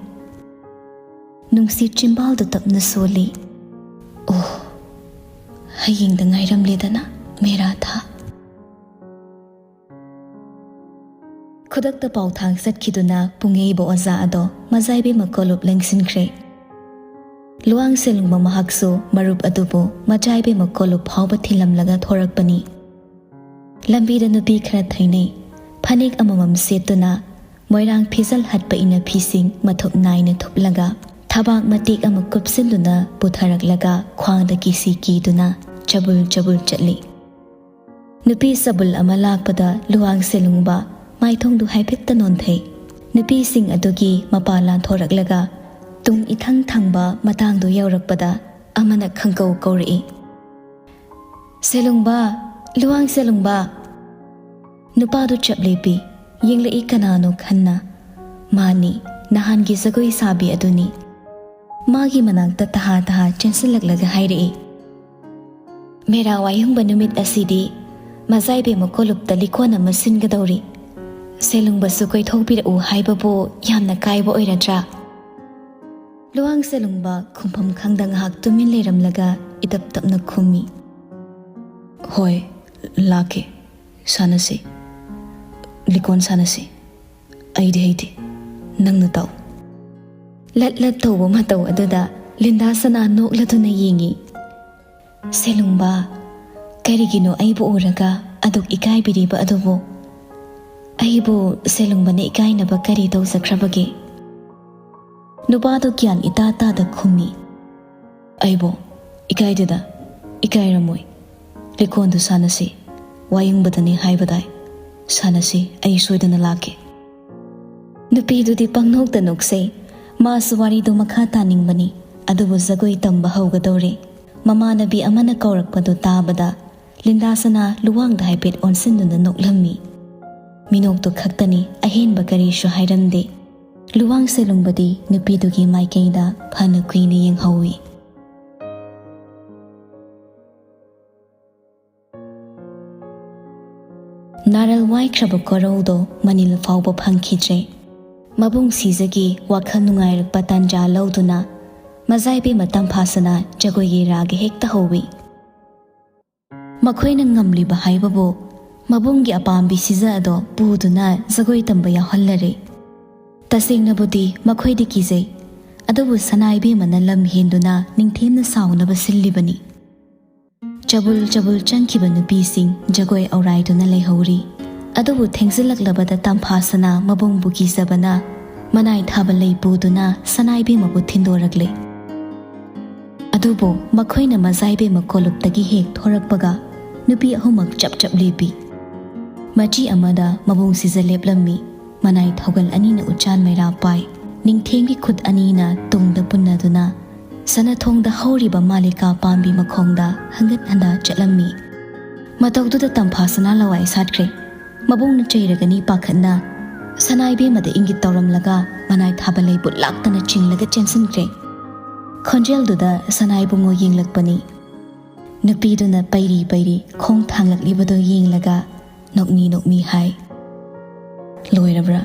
ꯅꯨꯡꯁꯤꯠ ꯆꯤꯝꯕꯥꯜꯗꯨ ꯇꯞꯅ ꯁꯣꯜꯂꯤ꯫ ꯑꯣ, ꯍꯌꯦꯡꯗ ꯉꯥꯏꯔꯝꯂꯦꯗꯅ ꯃꯦꯔꯥ ꯊꯥ꯫ ꯈꯨꯗꯛꯇ ꯄꯥꯎꯊꯥꯡ ꯆꯠꯈꯤꯗꯨꯅ ꯄꯨꯡꯌꯩꯕ ꯑꯣꯖꯥ ꯑꯗꯣ ꯃꯖꯥꯏꯕꯦꯝꯃ ꯀꯣꯂꯨꯞ ꯂꯦꯡꯁꯤꯟꯈ꯭ꯔꯦ꯫ ꯂꯨꯋꯥꯡ ꯁꯦꯂꯨꯡꯕ ꯃꯍꯥꯛꯁꯨ ꯃꯔꯨꯞ ꯑꯗꯨꯕꯨ ꯃꯖꯥꯏꯕꯦꯝꯃ ꯀꯣꯂꯨꯞ ꯐꯥꯎꯕ ꯊꯤꯜꯂꯝꯂꯒ ꯊꯣꯔꯛꯄꯅꯤ꯫ ꯂꯝꯕꯤꯗ ꯅꯨꯄꯤ ꯈꯔ ꯊꯦꯡꯅꯩ꯫ ꯐꯅꯦꯛ ꯑꯃꯃꯝ ꯁꯦꯠꯇꯨꯅ ꯃꯣꯏꯔꯥꯡ ꯐꯤꯖꯜ ꯍꯠꯄ ꯏꯅꯐꯤꯁꯤꯡ ꯃꯊꯨꯞ ꯅꯥꯏꯅ ꯊꯨꯞꯂꯒ ꯊꯕꯥꯛ ꯃꯇꯦꯛ ꯑꯃ ꯀꯨꯞꯁꯤꯟꯗꯨꯅ ꯄꯨꯊꯔꯛꯂꯒ ꯈ꯭ꯋꯥꯡꯗ ꯀꯤꯁꯤ ꯀꯤꯗꯨꯅ ꯆꯕꯨꯜ ꯆꯕꯨꯜ ꯆꯠꯂꯤ꯫ ꯅꯨꯄꯤ ꯆꯕꯨꯜ ꯑꯃ ꯂꯥꯛꯄꯗ ꯂꯨꯋꯥꯡ ꯁꯦꯂꯨꯡꯕ ꯃꯥꯏꯊꯣꯡꯗꯨ ꯍꯥꯏꯐꯦꯠꯇ ꯅꯣꯟꯊꯩ꯫ ꯅꯨꯄꯤꯁꯤꯡ ꯑꯗꯨꯒꯤ ꯃꯄꯥ ꯂꯥꯟꯊꯣꯔꯛꯂꯒ ꯇꯨꯡ ꯏꯊꯪ ꯊꯪꯕ ꯃꯇꯥꯡꯗꯨ ꯌꯧꯔꯛꯄꯗ ꯑꯃꯅ ꯈꯪꯀꯧ ꯀꯧꯔꯛꯏ, "ꯁꯦꯂꯨꯡꯕ, ꯂꯨꯋꯥꯡ ꯁꯦꯂꯨꯡꯕ!" ꯅꯨꯄꯥꯗꯨ ꯆꯞ ꯂꯦꯞꯄꯤ, ꯌꯦꯡꯂꯛꯏ ꯀꯅꯥꯅꯣ ꯈꯟꯅ꯫ ꯃꯥꯅꯤ, ꯅꯍꯥꯟꯒꯤ ꯖꯒꯣꯏ ꯁꯥꯕꯤ ꯑꯗꯨꯅꯤ꯫ ꯃꯥꯒꯤ ꯃꯅꯥꯛꯇ ꯇꯍꯥ ꯇꯍꯥ ꯆꯦꯟꯁꯤꯜꯂꯛꯂꯒ ꯍꯥꯏꯔꯛꯏ, "ꯃꯦꯔꯥ ꯋꯥꯌꯨꯡꯕ ꯅꯨꯃꯤꯠ ꯑꯁꯤꯗꯤ ꯃꯖꯥꯏꯕꯦꯝꯃ ꯀꯣꯂꯨꯞꯇ ꯂꯤꯀꯣꯟ ꯑꯃ ꯁꯤꯟꯒꯗꯧꯔꯤ꯫ ꯁꯦꯂꯨꯡꯕꯁꯨ ꯀꯣꯏꯊꯣꯛꯄꯤꯔꯛꯎ ꯍꯥꯏꯕꯕꯨ ꯌꯥꯝꯅ ꯀꯥꯏꯕ ꯑꯣꯏꯔꯗ꯭ꯔꯥ?" ꯂꯨꯋꯥꯡ ꯁꯦꯂꯨꯡꯕ ꯈꯨꯝꯐꯝ ꯈꯪꯗ ꯉꯥꯏꯍꯥꯛ ꯇꯨꯃꯤꯟ ꯂꯩꯔꯝꯂꯒ ꯏꯇꯞ ꯇꯞꯅ ꯈꯨꯝꯃꯤ, "ꯍꯣꯏ, ꯂꯥꯛꯀꯦ꯫ ꯁꯥꯟꯅꯁꯤ꯫ ꯂꯤꯀꯣꯟ ꯁꯥꯟꯅꯁꯤ꯫ ꯑꯩꯗꯤ ꯍꯩꯇꯦ꯫ ꯅꯪꯅ ꯇꯥꯛꯎ꯫" ꯂꯠ ꯂꯠ ꯇꯧꯕ ꯃꯇꯧ ꯑꯗꯨꯗ ꯂꯤꯟꯗꯥ ꯁꯅꯥ ꯅꯣꯛꯂꯗꯨꯅ ꯌꯦꯡꯉꯤ꯫ "ꯁꯦꯂꯨꯡꯕ, ꯀꯔꯤꯒꯤꯅꯣ ꯑꯩꯕꯨ ꯎꯔꯒ ꯑꯗꯨꯛ ꯏꯀꯥꯏꯕꯤꯔꯤꯕ ꯑꯗꯨꯕꯨ? ꯑꯩꯕꯨ ꯁꯦꯂꯨꯡꯕꯅ ꯏꯀꯥꯏꯅꯕ ꯀꯔꯤ ꯇꯧꯖꯈ꯭ꯔꯕꯒꯦ?" ꯅꯨꯄꯥꯗꯨ ꯒ꯭ꯌꯥꯟ ꯏꯇꯥ ꯇꯥꯗ ꯈꯨꯝꯃꯤ, "ꯑꯩꯕꯨ? ꯏꯀꯥꯏꯗꯦꯗ, ꯏꯀꯥꯏꯔꯝꯃꯣꯏ꯫ ꯂꯤꯀꯣꯟꯗꯨ ꯁꯥꯟꯅꯁꯤ꯫ ꯋꯥꯌꯨꯡꯕꯗꯅꯤ ꯍꯥꯏꯕꯗꯥꯏ? ꯁꯥꯟꯅꯁꯤ, ꯑꯩ ꯁꯣꯏꯗꯅ ꯂꯥꯛꯀꯦ꯫" ꯅꯨꯄꯤꯗꯨꯗꯤ ꯄꯪꯅꯣꯛꯇ ꯅꯣꯛꯆꯩ꯫ ꯃꯥꯁꯨ ꯋꯥꯔꯤꯗꯨ ꯃꯈꯥ ꯇꯥꯅꯤꯡꯕꯅꯤ, ꯑꯗꯨꯕꯨ ꯖꯒꯣꯏ ꯇꯝꯕ ꯍꯧꯒꯗꯧꯔꯦ꯫ ꯃꯃꯥꯟꯅꯕꯤ ꯑꯃꯅ ꯀꯧꯔꯛꯄꯗꯨ ꯇꯥꯕꯗ ꯂꯤꯟꯗꯥ ꯁꯅꯥ ꯂꯨꯋꯥꯡꯗ ꯍꯥꯏꯐꯦꯠ ꯑꯣꯟꯁꯤꯟꯗꯨꯅ ꯅꯣꯛꯂꯝꯃꯤ꯫ ꯃꯤꯅꯣꯛꯇꯨ ꯈꯛꯇꯅꯤ, ꯑꯍꯦꯟꯕ ꯀꯔꯤꯁꯨ ꯍꯥꯏꯔꯝꯗꯦ꯫ ꯂꯨꯋꯥꯡ ꯁꯦꯂꯨꯡꯕꯗꯤ ꯅꯨꯄꯤꯗꯨꯒꯤ ꯃꯥꯏꯀꯩꯗ ꯐꯅ ꯀꯨꯏꯅ ꯌꯦꯡꯍꯧꯏ꯫ ꯅꯥꯔꯜ ꯋꯥꯏꯈ꯭ꯔꯕ ꯀꯣꯔꯧꯗꯣ ꯃꯅꯤꯜ ꯐꯥꯎꯕ ꯐꯪꯈꯤꯗ꯭ꯔꯦ꯫ ꯃꯕꯨꯡ ꯁꯤꯖꯒꯤ ꯋꯥꯈꯜ ꯅꯨꯡꯉꯥꯏꯔꯛꯄ ꯇꯥꯟꯖꯥ ꯂꯧꯗꯨꯅ ꯃꯖꯥꯏꯕꯦꯝꯃ ꯇꯝꯐꯥꯁꯅꯥ ꯖꯒꯣꯏꯒꯤ ꯔꯥꯒ ꯍꯦꯛꯇ ꯍꯧꯏ꯫ ꯃꯈꯣꯏꯅ ꯉꯝꯂꯤꯕ ꯍꯥꯏꯕꯕꯨ ꯃꯕꯨꯡꯒꯤ ꯑꯄꯥꯝꯕꯤ ꯁꯤꯖ ꯑꯗꯣ ꯄꯨꯗꯨꯅ ꯖꯒꯣꯏ ꯇꯝꯕ ꯌꯥꯎꯍꯜꯂꯔꯦ꯫ ꯇꯁꯦꯡꯅꯕꯨꯗꯤ ꯃꯈꯣꯏꯗꯤ ꯀꯤꯖꯩ, ꯑꯗꯨꯕꯨ ꯁꯅꯥ ꯏꯕꯦꯝꯃꯅ ꯂꯝ ꯍꯦꯟꯗꯨꯅ ꯅꯤꯡꯊꯦꯝꯅ ꯁꯥꯎꯅꯕ ꯁꯤꯜꯂꯤꯕꯅꯤ꯫ ꯆꯕꯨꯜ ꯆꯕꯨꯜ ꯆꯪꯈꯤꯕ ꯅꯨꯄꯤꯁꯤꯡ ꯖꯒꯣꯏ ꯑꯧꯔꯥꯏꯗꯨꯅ ꯂꯩꯍꯧꯔꯤ꯫ ꯑꯗꯨꯕꯨ ꯊꯦꯡꯖꯤꯜꯂꯛꯂꯕꯗ ꯇꯝꯐꯥꯁꯅꯥ ꯃꯕꯨꯡꯕꯨ ꯀꯤꯖꯕꯅ ꯃꯅꯥꯏ ꯊꯥꯕ ꯂꯩ ꯄꯨꯗꯨꯅ ꯁꯅꯥ ꯏꯕꯦꯝꯃꯕꯨ ꯊꯤꯟꯗꯣꯔꯛꯂꯦ꯫ ꯑꯗꯨꯕꯨ ꯃꯈꯣꯏꯅ ꯃꯖꯥꯏꯕꯦꯝꯃ ꯀꯣꯂꯨꯞꯇꯒꯤ ꯍꯦꯛ ꯊꯣꯔꯛꯄꯒ ꯅꯨꯄꯤ ꯑꯍꯨꯝꯃꯛ ꯆꯞ ꯆꯞ ꯂꯦꯞꯄꯤ꯫ ꯃꯆꯤ ꯑꯃꯗ ꯃꯕꯨꯡ ꯁꯤꯖ ꯂꯦꯞꯂꯝꯃꯤ꯫ ꯃꯅꯥꯏ ꯊꯧꯒꯜ ꯑꯅꯤꯅ ꯎꯆꯥꯟ ꯃꯩꯔꯥ ꯄꯥꯏ꯫ ꯅꯤꯡꯊꯦꯝꯒꯤ ꯈꯨꯠ ꯑꯅꯤꯅ ꯇꯨꯡꯗ ꯄꯨꯟꯅꯗꯨꯅ ꯁꯅꯥꯊꯣꯡꯗ ꯍꯧꯔꯤꯕ ꯃꯥꯂꯤꯀꯥ ꯄꯥꯝꯕꯤ ꯃꯈꯣꯡꯗ ꯍꯪꯒꯠ ꯍꯟꯗ ꯆꯠꯂꯝꯃꯤ꯫ ꯃꯇꯧꯗꯨꯗ ꯇꯝꯐꯥꯁꯅꯥ ꯂꯋꯥꯏ ꯁꯥꯠꯈ꯭ꯔꯦ꯫ ꯃꯕꯨꯡꯅ ꯆꯩꯔꯒꯅꯤ ꯄꯥꯈꯠꯅ ꯁꯅꯥ ꯏꯕꯦꯝꯃꯗ ꯏꯪꯒꯤꯠ ꯇꯧꯔꯝꯂꯒ ꯃꯅꯥꯏ ꯊꯥꯕ ꯂꯩꯕꯨ ꯂꯥꯛꯇꯅ ꯆꯤꯡꯂꯒ ꯆꯦꯟꯁꯤꯟꯈ꯭ꯔꯦ꯫ ꯈꯣꯟꯖꯦꯜꯗꯨꯗ ꯁꯅꯥ ꯏꯕꯨꯡꯉꯣ ꯌꯦꯡꯂꯛꯄꯅꯤ꯫ ꯅꯨꯄꯤꯗꯨꯅ ꯄꯩꯔꯤ ꯄꯩꯔꯤ ꯈꯣꯡ ꯊꯥꯡꯂꯛꯂꯤꯕꯗꯨ ꯌꯦꯡꯂꯒ ꯅꯣꯛꯃꯤ ꯅꯣꯛꯃꯤ ꯍꯥꯏ, "ꯂꯣꯏꯔꯕ꯭ꯔꯥ?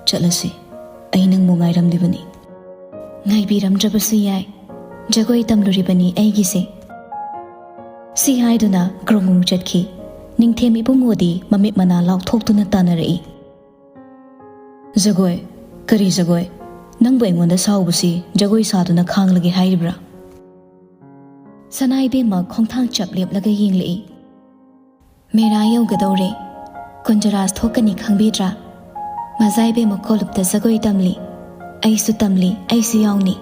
ꯆꯠꯂꯁꯤ꯫ ꯑꯩ ꯅꯪꯕꯨ ꯉꯥꯏꯔꯝꯂꯤꯕꯅꯤ꯫" "ꯉꯥꯏꯕꯤꯔꯝꯗ꯭ꯔꯕꯁꯨ ꯌꯥꯏ꯫ ꯖꯒꯣꯏ ꯇꯝꯂꯨꯔꯤꯕꯅꯤ ꯑꯩꯒꯤꯁꯦ꯫" ꯁꯤ ꯍꯥꯏꯗꯨꯅ ꯒ꯭ꯔꯣꯡ ꯒ꯭ꯔꯣꯡ ꯆꯠꯈꯤ꯫ ꯅꯤꯡꯊꯦꯝ ꯏꯕꯨꯡꯉꯣꯗꯤ ꯃꯃꯤꯠ ꯃꯅꯥ ꯂꯥꯎꯊꯣꯛꯇꯨꯅ ꯇꯥꯟꯅꯔꯛꯏ꯫ "ꯖꯒꯣꯏ? ꯀꯔꯤ ꯖꯒꯣꯏ? ꯅꯪꯕꯨ ꯑꯩꯉꯣꯟꯗ ꯁꯥꯎꯕꯁꯤ ꯖꯒꯣꯏ ꯁꯥꯗꯨꯅ ꯈꯥꯡꯂꯒꯦ ꯍꯥꯏꯔꯤꯕ꯭ꯔꯥ?" ꯁꯅꯥ ꯏꯕꯦꯝꯃ ꯈꯣꯡꯊꯥꯡ ꯆꯞ ꯂꯦꯞꯂꯒ ꯌꯦꯡꯂꯛꯏ꯫ "ꯃꯦꯔꯥ ꯌꯧꯒꯗꯧꯔꯦ꯫ ꯀꯨꯟꯖꯔꯥꯁ ꯊꯣꯛꯀꯅꯤ ꯈꯪꯕꯤꯗ꯭ꯔꯥ? ꯃꯖꯥ ꯏꯕꯦꯝꯃ ꯀꯣꯂꯨꯞꯇ ꯖꯒꯣꯏ ꯇꯝꯂꯤ꯫ ꯑꯩꯁꯨ ꯇꯝꯂꯤ, ꯑꯩꯁꯨ ꯌꯥꯎꯅꯤ꯫"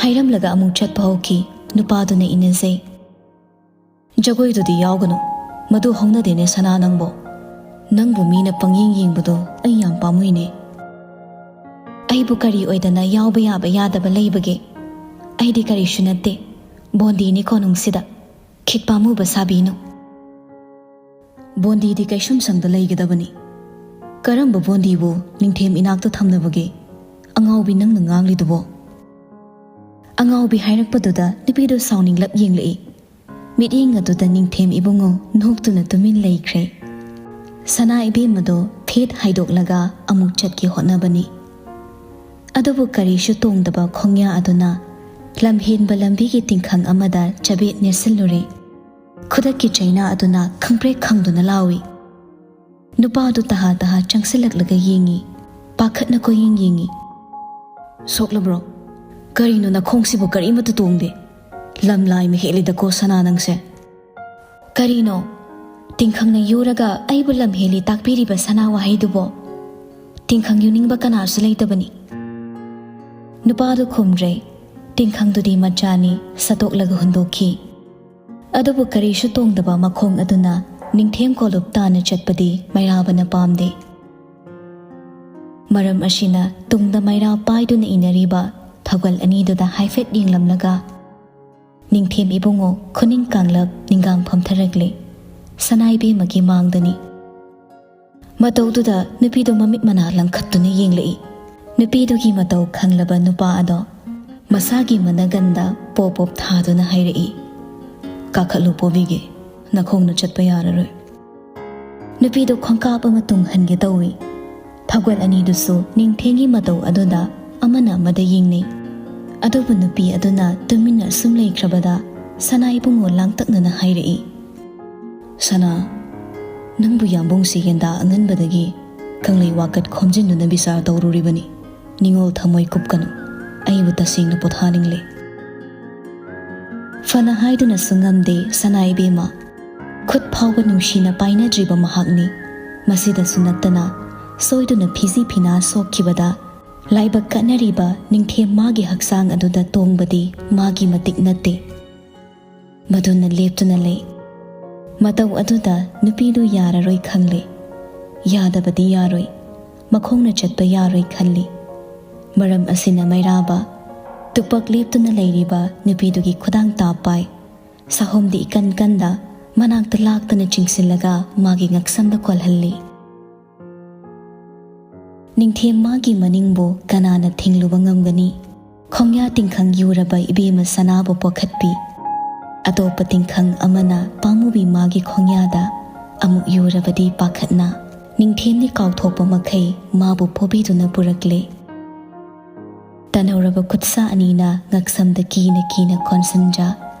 ꯍꯥꯏꯔꯝꯂꯒ ꯑꯃꯨꯛ ꯆꯠꯄ ꯍꯧꯈꯤ꯫ ꯅꯨꯄꯥꯗꯨꯅ ꯏꯟꯅꯖꯩ꯫ "ꯖꯒꯣꯏꯗꯨꯗꯤ ꯌꯥꯎꯒꯅꯨ꯫ ꯃꯗꯨ ꯍꯧꯅꯗꯦꯅꯦ ꯁꯅꯥ ꯅꯪꯕꯣ꯫ ꯅꯪꯕꯨ ꯃꯤꯅ ꯄꯪꯌꯦꯡ ꯌꯦꯡꯕꯗꯣ ꯑꯩ ꯌꯥꯝ ꯄꯥꯝꯃꯨꯏꯅꯦ꯫" "ꯑꯩꯕꯨ ꯀꯔꯤ ꯑꯣꯏꯗꯅ ꯌꯥꯎꯕ ꯌꯥꯕ ꯌꯥꯗꯕ ꯂꯩꯕꯒꯦ? ꯑꯩꯗꯤ ꯀꯔꯤꯁꯨ ꯅꯠꯇꯦ꯫ ꯕꯣꯟꯗꯤꯅꯤ ꯀꯣꯅꯨꯡꯁꯤꯗ꯫ ꯈꯤꯠ ꯄꯥꯝꯃꯨꯕ ꯁꯥꯕꯤꯅꯨ꯫" "ꯕꯣꯟꯗꯤꯗꯤ ꯀꯩꯁꯨꯝꯁꯪꯗ ꯂꯩꯒꯗꯕꯅꯤ꯫" "ꯀꯔꯝꯕ ꯕꯣꯟꯗꯤꯕꯨ ꯅꯤꯡꯊꯦꯝ ꯏꯅꯥꯛꯇ ꯊꯝꯅꯕꯒꯦ? ꯑꯉꯥꯎꯕꯤ, ꯅꯪꯅ ꯉꯥꯡꯂꯤꯗꯨꯕꯣ?" ꯑꯉꯥꯎꯕꯤ ꯍꯥꯏꯔꯛꯄꯗꯨꯗ ꯅꯨꯄꯤꯗꯨ ꯁꯥꯎꯅꯤꯡꯂꯞ ꯌꯦꯡꯂꯛꯏ꯫ ꯃꯤꯠꯌꯦꯡ ꯑꯗꯨꯗ ꯅꯤꯡꯊꯦꯝ ꯏꯕꯨꯡꯉꯣ ꯅꯣꯛꯇꯨꯅ ꯇꯨꯃꯤꯟ ꯂꯩꯈ꯭ꯔꯦ꯫ ꯁꯅꯥ ꯏꯕꯦꯝꯃꯗꯣ ꯊꯦꯠ ꯍꯥꯏꯗꯣꯛꯂꯒ ꯑꯃꯨꯛ ꯆꯠꯀꯦ ꯍꯣꯠꯅꯕꯅꯤ꯫ ꯑꯗꯨꯕꯨ ꯀꯔꯤꯁꯨ ꯇꯣꯡꯗꯕ ꯈꯣꯡꯌꯥ ꯑꯗꯨꯅ ꯂꯝꯍꯦꯟꯕ ꯂꯝꯕꯤꯒꯤ ꯇꯤꯡꯈꯪ ꯑꯃꯗ ꯆꯕꯦꯠ ꯅꯦꯠꯁꯤꯜꯂꯨꯔꯦ꯫ ꯈꯨꯗꯛꯀꯤ ꯆꯩꯅꯥ ꯑꯗꯨꯅ ꯈꯪꯄ꯭ꯔꯦꯛ ꯈꯪꯗꯨꯅ ꯂꯥꯎꯏ꯫ ꯅꯨꯄꯥꯗꯨ ꯇꯍꯥ ꯇꯍꯥ ꯆꯪꯁꯤꯜꯂꯛꯂꯒ ꯌꯦꯡꯉꯤ꯫ ꯄꯥꯈꯠꯅ ꯀꯣꯏꯌꯦꯡ ꯌꯦꯡꯉꯤ꯫ "ꯁꯣꯛꯂꯕ꯭ꯔꯣ? ꯀꯔꯤꯅꯣ, ꯅꯈꯣꯡꯁꯤꯕꯨ ꯀꯔꯤꯃꯠꯇ ꯇꯣꯡꯗꯦ? ꯂꯝ ꯂꯥꯏ ꯃꯍꯦꯜꯂꯤꯗꯀꯣ, ꯁꯅꯥ, ꯅꯪꯁꯦ!" "ꯀꯔꯤꯅꯣ? ꯇꯤꯡꯈꯪꯅ ꯌꯨꯔꯒ ꯑꯩꯕꯨ ꯂꯝ ꯍꯦꯜꯂꯤ ꯇꯥꯛꯄꯤꯔꯤꯕ ꯁꯅꯥ ꯋꯥꯍꯩꯗꯨꯕꯣ? ꯇꯤꯡꯈꯪ ꯌꯨꯅꯤꯡꯕ ꯀꯅꯥꯁꯨ ꯂꯩꯇꯕꯅꯤ꯫" ꯅꯨꯄꯥꯗꯨ ꯈꯨꯝꯗ꯭ꯔꯦ꯫ ꯇꯤꯡꯈꯪꯗꯨꯗꯤ ꯃꯆꯥꯅꯤ, ꯁꯠꯇꯣꯛꯂꯒ ꯍꯨꯟꯗꯣꯛꯈꯤ꯫ ꯑꯗꯨꯕꯨ ꯀꯔꯤꯁꯨ ꯇꯣꯡꯗꯕ ꯃꯈꯣꯡ ꯑꯗꯨꯅ ꯅꯤꯡꯊꯦꯝ ꯀꯣꯂꯨꯞ ꯇꯥꯅ ꯆꯠꯄꯗꯤ ꯃꯩꯔꯥꯕꯅ ꯄꯥꯝꯗꯦ꯫ ꯃꯔꯝ ꯑꯁꯤꯅ ꯇꯨꯡꯗ ꯃꯩꯔꯥ ꯄꯥꯏꯗꯨꯅ ꯏꯟꯅꯔꯤꯕ ꯊꯧꯒꯜ ꯑꯅꯤꯗꯨꯗ ꯍꯥꯏꯐꯦꯠ ꯌꯦꯡꯂꯝꯂꯒ, ꯅꯤꯡꯊꯦꯝ ꯏꯕꯨꯡꯉꯣ ꯈꯨꯅꯤꯡ ꯀꯥꯡꯂꯞ ꯅꯤꯡꯒꯥꯡ ꯐꯝꯊꯔꯛꯂꯦ꯫ ꯁꯅꯥ ꯏꯕꯦꯝꯃꯒꯤ ꯃꯥꯡꯗꯅꯤ꯫ ꯃꯇꯧꯗꯨꯗ ꯅꯨꯄꯤꯗꯨ ꯃꯃꯤꯠ ꯃꯅꯥ ꯂꯪꯈꯠꯇꯨꯅ ꯌꯦꯡꯂꯛꯏ꯫ ꯅꯨꯄꯤꯗꯨꯒꯤ ꯃꯇꯧ ꯈꯪꯂꯕ ꯅꯨꯄꯥ ꯑꯗꯣ ꯃꯁꯥꯒꯤ ꯃꯅꯒꯟꯗ ꯄꯣꯞ ꯄꯣꯞ ꯊꯥꯗꯨꯅ ꯍꯥꯏꯔꯛꯏ, "ꯀꯥꯈꯠꯂꯨ ꯄꯣꯕꯤꯒꯦ, ꯅꯈꯣꯡꯅ ꯆꯠꯄ ꯌꯥꯔꯔꯣꯏ꯫" ꯅꯨꯄꯤꯗꯨ ꯈꯣꯡꯀꯥꯞ ꯑꯃ ꯇꯨꯡꯍꯟꯒꯦ ꯇꯧꯏ꯫ ꯊꯧꯒꯜ ꯑꯅꯤꯗꯨꯁꯨ ꯅꯤꯡꯊꯦꯝꯒꯤ ꯃꯇꯧ ꯑꯗꯨꯗ ꯑꯃꯅ ꯑꯃꯗ ꯌꯦꯡꯅꯩ꯫ ꯑꯗꯨꯕꯨ ꯅꯨꯄꯤ ꯑꯗꯨꯅ ꯇꯨꯃꯤꯟꯅ ꯁꯨꯝ ꯂꯩꯈ꯭ꯔꯕꯗ ꯁꯅꯥ ꯏꯕꯨꯡꯉꯣ ꯂꯥꯡꯇꯛꯅꯅ ꯍꯥꯏꯔꯛꯏ, "ꯁꯅꯥ, ꯅꯪꯕꯨ ꯌꯥꯝꯕꯨꯡꯁꯤ ꯌꯦꯟꯗꯥ ꯑꯉꯟꯕꯗꯒꯤ ꯀꯪꯂꯩ ꯋꯥꯀꯠ ꯈꯣꯝꯖꯤꯟꯗꯨꯅ ꯕꯤꯆꯥꯔ ꯇꯧꯔꯨꯔꯤꯕꯅꯤ꯫ ꯅꯤꯡꯉꯣꯜ ꯊꯃꯣꯏ ꯀꯨꯞꯀꯅꯨ꯫ ꯑꯩꯕꯨ ꯇꯁꯦꯡꯅ ꯄꯣꯊꯥꯅꯤꯡꯂꯦ꯫" ꯐꯅ ꯍꯥꯏꯗꯨꯅꯁꯨ ꯉꯝꯗꯦ ꯁꯅꯥ ꯏꯕꯦꯝꯃ꯫ ꯈꯨꯠ ꯐꯥꯎꯕ ꯅꯨꯡꯁꯤꯅ ꯄꯥꯏꯅꯗ꯭ꯔꯤꯕ ꯃꯍꯥꯛꯅꯤ꯫ ꯃꯁꯤꯗꯁꯨ ꯅꯠꯇꯅ ꯁꯣꯏꯗꯨꯅ ꯐꯤꯖꯤ ꯐꯤꯅꯥ ꯁꯣꯛꯈꯤꯕꯗ ꯂꯥꯏꯕꯛ ꯀꯠꯅꯔꯤꯕ ꯅꯤꯡꯊꯦꯝ ꯃꯥꯒꯤ ꯍꯛꯆꯥꯡ ꯑꯗꯨꯗ ꯇꯣꯡꯕꯗꯤ ꯃꯥꯒꯤ ꯃꯇꯤꯛ ꯅꯠꯇꯦ꯫ ꯃꯗꯨꯅ ꯂꯦꯞꯇꯨꯅ ꯂꯩ꯫ ꯃꯇꯧ ꯑꯗꯨꯗ ꯅꯨꯄꯤꯗꯨ ꯌꯥꯔꯔꯣꯏ ꯈꯪꯂꯦ꯫ ꯌꯥꯗꯕꯗꯤ ꯌꯥꯔꯣꯏ꯫ ꯃꯈꯣꯡꯅ ꯆꯠꯄ ꯌꯥꯔꯣꯏ ꯈꯜꯂꯤ꯫ ꯃꯔꯝ ꯑꯁꯤꯅ ꯃꯩꯔꯥꯕ ꯇꯨꯄꯛ ꯂꯦꯞꯇꯨꯅ ꯂꯩꯔꯤꯕ ꯅꯨꯄꯤꯗꯨꯒꯤ ꯈꯨꯗꯥꯡ ꯇꯥꯞ ꯄꯥꯏ꯫ ꯁꯥꯍꯣꯝꯗꯤ ꯏꯀꯟ ꯀꯟꯗ ꯃꯅꯥꯛꯇ ꯂꯥꯛꯇꯅ ꯆꯤꯡꯁꯤꯜꯂꯒ ꯃꯥꯒꯤ ꯉꯛꯁꯝꯗ ꯀꯣꯜꯍꯜꯂꯤ꯫ ꯅꯤꯡꯊꯦꯝ ꯃꯥꯒꯤ ꯃꯅꯤꯡꯕꯨ ꯀꯅꯥꯅ ꯊꯤꯡꯂꯨꯕ ꯉꯝꯒꯅꯤ? ꯈꯣꯡꯌꯥ ꯇꯤꯡꯈꯪ ꯌꯨꯔꯕ ꯏꯕꯦꯝꯃ ꯁꯅꯥꯕꯨ ꯄꯣꯛꯈꯠꯄꯤ꯫ ꯑꯇꯣꯞꯄ ꯇꯤꯡꯈꯪ ꯑꯃꯅ ꯄꯥꯝꯃꯨꯕꯤ ꯃꯥꯒꯤ ꯈꯣꯡꯌꯥꯗ ꯑꯃꯨꯛ ꯌꯨꯔꯕꯗꯤ ꯄꯥꯈꯠꯅ ꯅꯤꯡꯊꯦꯝꯅꯤ ꯀꯥꯎꯊꯣꯛꯄ ꯃꯈꯩ ꯃꯥꯕꯨ ꯐꯣꯕꯤꯗꯨꯅ ꯄꯨꯔꯛꯂꯦ꯫ ꯇꯟꯍꯧꯔꯕ ꯈꯨꯠꯁꯥ ꯑꯅꯤꯅ ꯉꯛꯁꯝꯗ ꯀꯤꯅ ꯀꯤꯅ ꯀꯣꯟꯁꯤꯟꯖ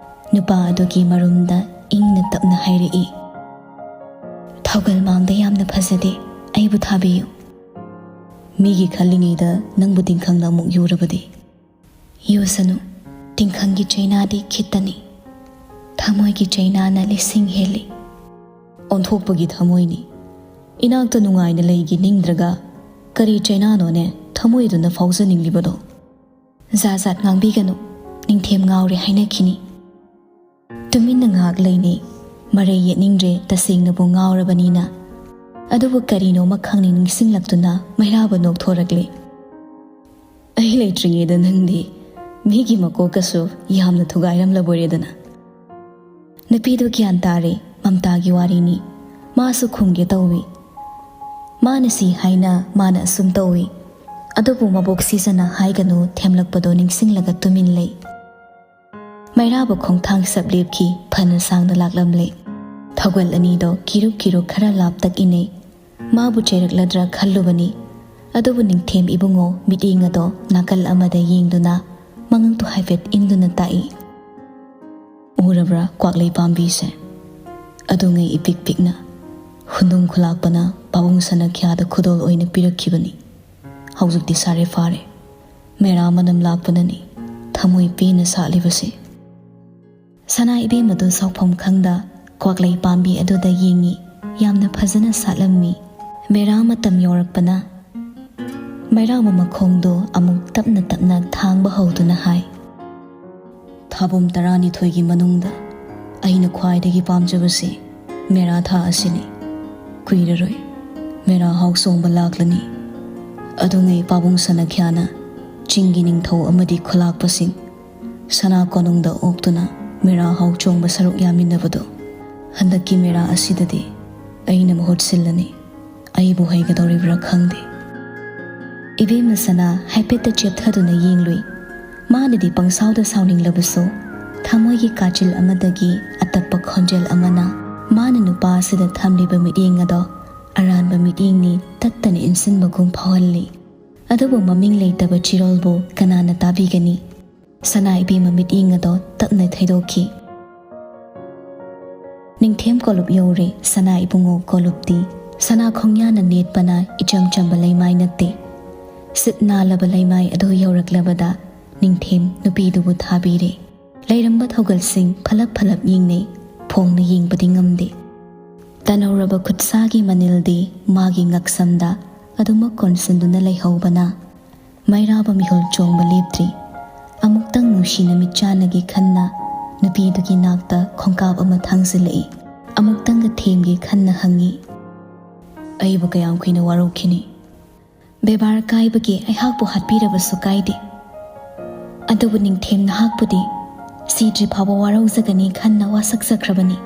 ꯅꯨꯄꯥ ꯑꯗꯨꯒꯤ ꯃꯔꯨꯝꯗ ꯏꯪꯅ ꯇꯞꯅ ꯍꯥꯏꯔꯛꯏ, "ꯊꯧꯒꯜ ꯃꯥꯡꯗ ꯌꯥꯝꯅ ꯐꯖꯗꯦ, ꯑꯩꯕꯨ ꯊꯥꯕꯤꯌꯨ꯫ ꯃꯤꯒꯤ ꯈꯜꯂꯤꯉꯩꯗ ꯅꯪꯕꯨ ꯇꯤꯡꯈꯪꯅ ꯑꯃꯨꯛ ꯌꯨꯔꯕꯗꯤ?" "ꯌꯨꯁꯅꯨ, ꯇꯤꯡꯈꯪꯒꯤ ꯆꯩꯅꯥꯗꯤ ꯈꯤꯠꯇꯅꯤ, ꯊꯃꯣꯏꯒꯤ ꯆꯩꯅꯥꯅ ꯂꯤꯁꯤꯡ ꯍꯦꯜꯂꯤ꯫" "ꯑꯣꯟꯊꯣꯛꯄꯒꯤ ꯊꯃꯣꯏꯅꯤ꯫ ꯏꯅꯥꯛꯇ ꯅꯨꯡꯉꯥꯏꯅ ꯂꯩꯒꯤ ꯅꯤꯡꯗ꯭ꯔꯒ ꯀꯔꯤ ꯆꯩꯅꯥꯅꯣꯅꯦ ꯊꯃꯣꯏꯗꯨꯅ ꯐꯥꯎꯖꯅꯤꯡꯂꯤꯕꯗꯣ?" "ꯖꯥꯠ ꯖꯥꯠ ꯉꯥꯡꯕꯤꯒꯅꯨ, ꯅꯤꯡꯊꯦꯝ ꯉꯥꯎꯔꯦ ꯍꯥꯏꯅꯈꯤꯅꯤ꯫" ꯇꯨꯃꯤꯟꯅ ꯉꯥꯏꯍꯥꯛ ꯂꯩꯅꯩ꯫ ꯃꯔꯩ ꯌꯦꯠꯅꯤꯡꯗ꯭ꯔꯦ, ꯇꯁꯦꯡꯅꯕꯨ ꯉꯥꯎꯔꯕꯅꯤꯅ꯫ ꯑꯗꯨꯕꯨ ꯀꯔꯤꯅꯣꯃ ꯈꯪꯅꯤꯡ ꯅꯤꯡꯁꯤꯡꯂꯛꯇꯨꯅ ꯃꯩꯔꯥꯕ ꯅꯣꯛꯊꯣꯔꯛꯂꯦ꯫ "ꯑꯩ ꯂꯩꯇ꯭ꯔꯤꯉꯩꯗ ꯅꯪꯗꯤ ꯃꯤꯒꯤ ꯃꯀꯣꯛꯀꯁꯨ ꯌꯥꯝꯅ ꯊꯨꯒꯥꯏꯔꯝꯂꯕꯣꯏꯔꯦꯗꯅ꯫" ꯅꯨꯄꯤꯗꯨ ꯒ꯭ꯌꯥꯟ ꯇꯥꯔꯦ, ꯃꯝꯇꯥꯒꯤ ꯋꯥꯔꯤꯅꯤ꯫ ꯃꯥꯁꯨ ꯈꯨꯝꯒꯦ ꯇꯧꯏ꯫ ꯃꯥꯅ ꯁꯤ ꯍꯥꯏꯅ ꯃꯥꯅ ꯑꯁꯨꯝ ꯇꯧꯏ꯫ ꯑꯗꯨꯕꯨ ꯃꯕꯣꯛ ꯁꯤꯖꯅ ꯍꯥꯏꯒꯅꯨ ꯊꯦꯝꯂꯛꯄꯗꯣ ꯅꯤꯡꯁꯤꯡꯂꯒ ꯇꯨꯃꯤꯟ ꯂꯩ꯫ ꯃꯩꯔꯥꯕ ꯈꯣꯡꯊꯥꯡ ꯁꯞ ꯂꯦꯞꯈꯤ, ꯐꯅ ꯁꯥꯡꯅ ꯂꯥꯛꯂꯝꯂꯦ꯫ ꯊꯧꯒꯜ ꯑꯅꯤꯗꯣ ꯀꯤꯔꯨꯛ ꯀꯤꯔꯨꯛ ꯈꯔ ꯂꯥꯞꯇꯛ ꯏꯟꯅꯩ꯫ ꯃꯥꯕꯨ ꯆꯩꯔꯛꯂꯗ꯭ꯔꯥ ꯈꯜꯂꯨꯕꯅꯤ꯫ ꯑꯗꯨꯕꯨ ꯅꯤꯡꯊꯦꯝ ꯏꯕꯨꯡꯉꯣ ꯃꯤꯠꯌꯦꯡ ꯑꯗꯣ ꯅꯥꯀꯜ ꯑꯃꯗ ꯌꯦꯡꯗꯨꯅ ꯃꯉꯛꯇꯨ ꯍꯥꯏꯐꯦꯠ ꯏꯟꯗꯨꯅ ꯇꯥꯛꯏ꯫ "ꯎꯔꯕ꯭ꯔꯥ ꯀ꯭ꯋꯥꯛꯂꯩ ꯄꯥꯝꯕꯤꯁꯦ? ꯑꯗꯨꯉꯩ ꯏꯄꯤꯛ ꯄꯤꯛꯅ ꯍꯨꯟꯗꯨꯝ ꯈꯨꯂꯥꯛꯄꯅ ꯄꯥꯕꯨꯡ ꯁꯅꯈ꯭ꯌꯥꯗ ꯈꯨꯗꯣꯜ ꯑꯣꯏꯅ ꯄꯤꯔꯛꯈꯤꯕꯅꯤ꯫ ꯍꯧꯖꯤꯛꯇꯤ ꯁꯥꯔꯦ ꯐꯥꯔꯦ꯫ ꯃꯦꯔꯥ ꯃꯅꯝ ꯂꯥꯛꯄꯅꯅꯤ ꯊꯃꯣꯏ ꯄꯦꯟꯅ ꯁꯥꯠꯂꯤꯕꯁꯦ꯫" ꯁꯅꯥ ꯏꯕꯦꯝꯃꯗꯨ ꯁꯥꯎꯐꯝ ꯈꯪꯗ ꯀ꯭ꯋꯥꯛꯂꯩ ꯄꯥꯝꯕꯤ ꯑꯗꯨꯗ ꯌꯦꯡꯉꯤ꯫ ꯌꯥꯝꯅ ꯐꯖꯅ ꯁꯥꯠꯂꯝꯃꯤ꯫ ꯃꯦꯔꯥ ꯃꯇꯝ ꯌꯧꯔꯛꯄꯅ ꯃꯩꯔꯥꯕ ꯃꯈꯣꯡꯗꯨ ꯑꯃꯨꯛ ꯇꯞꯅ ꯇꯞꯅ ꯊꯥꯡꯕ ꯍꯧꯗꯨꯅ ꯍꯥꯏ, "ꯊꯥꯕꯨꯝ ꯇꯔꯥꯅꯤꯊꯣꯏꯒꯤ ꯃꯅꯨꯡꯗ ꯑꯩꯅ ꯈ꯭ꯋꯥꯏꯗꯒꯤ ꯄꯥꯝꯖꯕꯁꯤ ꯃꯦꯔꯥ ꯊꯥ ꯑꯁꯤꯅꯤ꯫ ꯀꯨꯏꯔꯔꯣꯏ ꯃꯦꯔꯥ ꯍꯥꯎ ꯆꯣꯡꯕ ꯂꯥꯛꯂꯅꯤ꯫ ꯑꯗꯨꯉꯩ ꯄꯥꯕꯨꯡ ꯁꯅꯈ꯭ꯌꯥꯅ ꯆꯤꯡꯒꯤ ꯅꯤꯡꯊꯧ ꯑꯃꯗꯤ ꯈꯨꯂꯥꯛꯄꯁꯤꯡ ꯁꯅꯥ ꯀꯣꯅꯨꯡꯗ ꯑꯣꯛꯇꯨꯅ ꯃꯦꯔꯥ ꯍꯥꯎ ꯆꯣꯡꯕ ꯁꯔꯨꯛ ꯌꯥꯃꯤꯟꯅꯕꯗꯣ ꯍꯟꯗꯛꯀꯤ ꯃꯦꯔꯥ ꯑꯁꯤꯗꯗꯤ ꯑꯩꯅ ꯃꯍꯨꯠ ꯁꯤꯜꯂꯅꯤ꯫ ꯑꯩꯕꯨ ꯍꯩꯒꯗꯧꯔꯤꯕ꯭ꯔꯥ ꯈꯪꯗꯦ꯫" ꯏꯕꯦꯝꯃ ꯁꯅꯥ ꯍꯥꯏꯐꯦꯠꯇ ꯆꯦꯞꯊꯗꯨꯅ ꯌꯦꯡꯂꯨꯏ꯫ ꯃꯥꯅꯗꯤ ꯄꯪꯁꯥꯎꯗ ꯁꯥꯎꯅꯤꯡꯂꯕꯁꯨ, ꯊꯃꯣꯏꯒꯤ ꯀꯥꯆꯤꯜ ꯑꯃꯗꯒꯤ ꯑꯇꯞꯄ ꯈꯣꯟꯖꯦꯜ ꯑꯃꯅ ꯃꯥꯅ ꯅꯨꯄꯥ ꯑꯁꯤꯗ ꯊꯝꯂꯤꯕ ꯃꯤꯠꯌꯦꯡ ꯑꯗꯣ ꯑꯔꯥꯟꯕ ꯃꯤꯠꯌꯦꯡꯅꯤ ꯇꯠꯇꯅ ꯏꯟꯁꯤꯟꯕꯒꯨꯝ ꯐꯥꯎꯍꯜꯂꯤ꯫ ꯑꯗꯨꯕꯨ ꯃꯃꯤꯡ ꯂꯩꯇꯕ ꯆꯤꯔꯣꯜꯕꯨ ꯀꯅꯥꯅ ꯇꯥꯕꯤꯒꯅꯤ? ꯁꯅꯥ ꯏꯕꯦꯝꯃ ꯃꯤꯠꯌꯦꯡ ꯑꯗꯣ ꯇꯞꯅ ꯊꯩꯗꯣꯛꯈꯤ꯫ ꯅꯤꯡꯊꯦꯝ ꯀꯣꯂꯨꯞ ꯌꯧꯔꯦ, ꯁꯅꯥ ꯏꯕꯨꯡꯉꯣ ꯀꯣꯂꯨꯞꯇꯤ꯫ ꯁꯅꯥ ꯈꯣꯡꯌꯥꯅ ꯅꯦꯠꯄꯅ ꯏꯆꯝ ꯆꯝꯕ ꯂꯩꯃꯥꯏ ꯅꯠꯇꯦ꯫ ꯁꯤꯠ ꯅꯥꯜꯂꯕ ꯂꯩꯃꯥꯏ ꯑꯗꯨ ꯌꯧꯔꯛꯂꯕꯗ ꯅꯤꯡꯊꯦꯝ ꯅꯨꯄꯤꯗꯨꯕꯨ ꯊꯥꯕꯤꯔꯦ꯫ ꯂꯩꯔꯝꯕ ꯊꯧꯒꯜꯁꯤꯡ ꯐꯂꯞ ꯐꯂꯞ ꯌꯦꯡꯅꯩ, ꯐꯣꯡꯅ ꯌꯦꯡꯕꯗꯤ ꯉꯝꯗꯦ꯫ ꯇꯅꯧꯔꯕ ꯈꯨꯠꯁꯥꯒꯤ ꯃꯅꯤꯜꯗꯤ ꯃꯥꯒꯤ ꯉꯛꯁꯝꯗ ꯑꯗꯨꯃꯛ ꯀꯣꯟꯁꯤꯟꯗꯨꯅ ꯂꯩꯍꯧꯕꯅ ꯃꯩꯔꯥꯕ ꯃꯤꯍꯨꯜ ꯆꯣꯡꯕ ꯂꯦꯞꯇ꯭ꯔꯤ꯫ ꯑꯃꯨꯛꯇꯪ ꯅꯨꯡꯁꯤꯅ ꯃꯤꯠꯆꯥꯟꯅꯒꯦ ꯈꯟꯅ ꯅꯨꯄꯤꯗꯨꯒꯤ ꯅꯥꯛꯇ ꯈꯣꯡꯀꯥꯞ ꯑꯃ ꯊꯥꯡꯖꯤꯜꯂꯛꯏ꯫ ꯑꯃꯨꯛꯇꯪꯒ ꯊꯦꯝꯒꯦ ꯈꯟꯅ ꯍꯪꯉꯤ, "ꯑꯩꯕꯨ ꯀꯌꯥꯝ ꯀꯨꯏꯅ ꯋꯥꯔꯧꯈꯤꯅꯤ?" ꯕꯦꯕꯥꯔ ꯀꯥꯏꯕꯒꯤ ꯑꯩꯍꯥꯛꯄꯨ ꯍꯥꯠꯄꯤꯔꯕꯁꯨ ꯀꯥꯏꯗꯦ, ꯑꯗꯨꯕꯨ ꯅꯤꯡꯊꯦꯝ ꯅꯍꯥꯛꯄꯨꯗꯤ ꯁꯤꯗ꯭ꯔꯤ ꯐꯥꯎꯕ ꯋꯥꯔꯧꯖꯒꯅꯤ ꯈꯟꯅ ꯋꯥꯁꯛꯆꯈ꯭ꯔꯕꯅꯤ꯫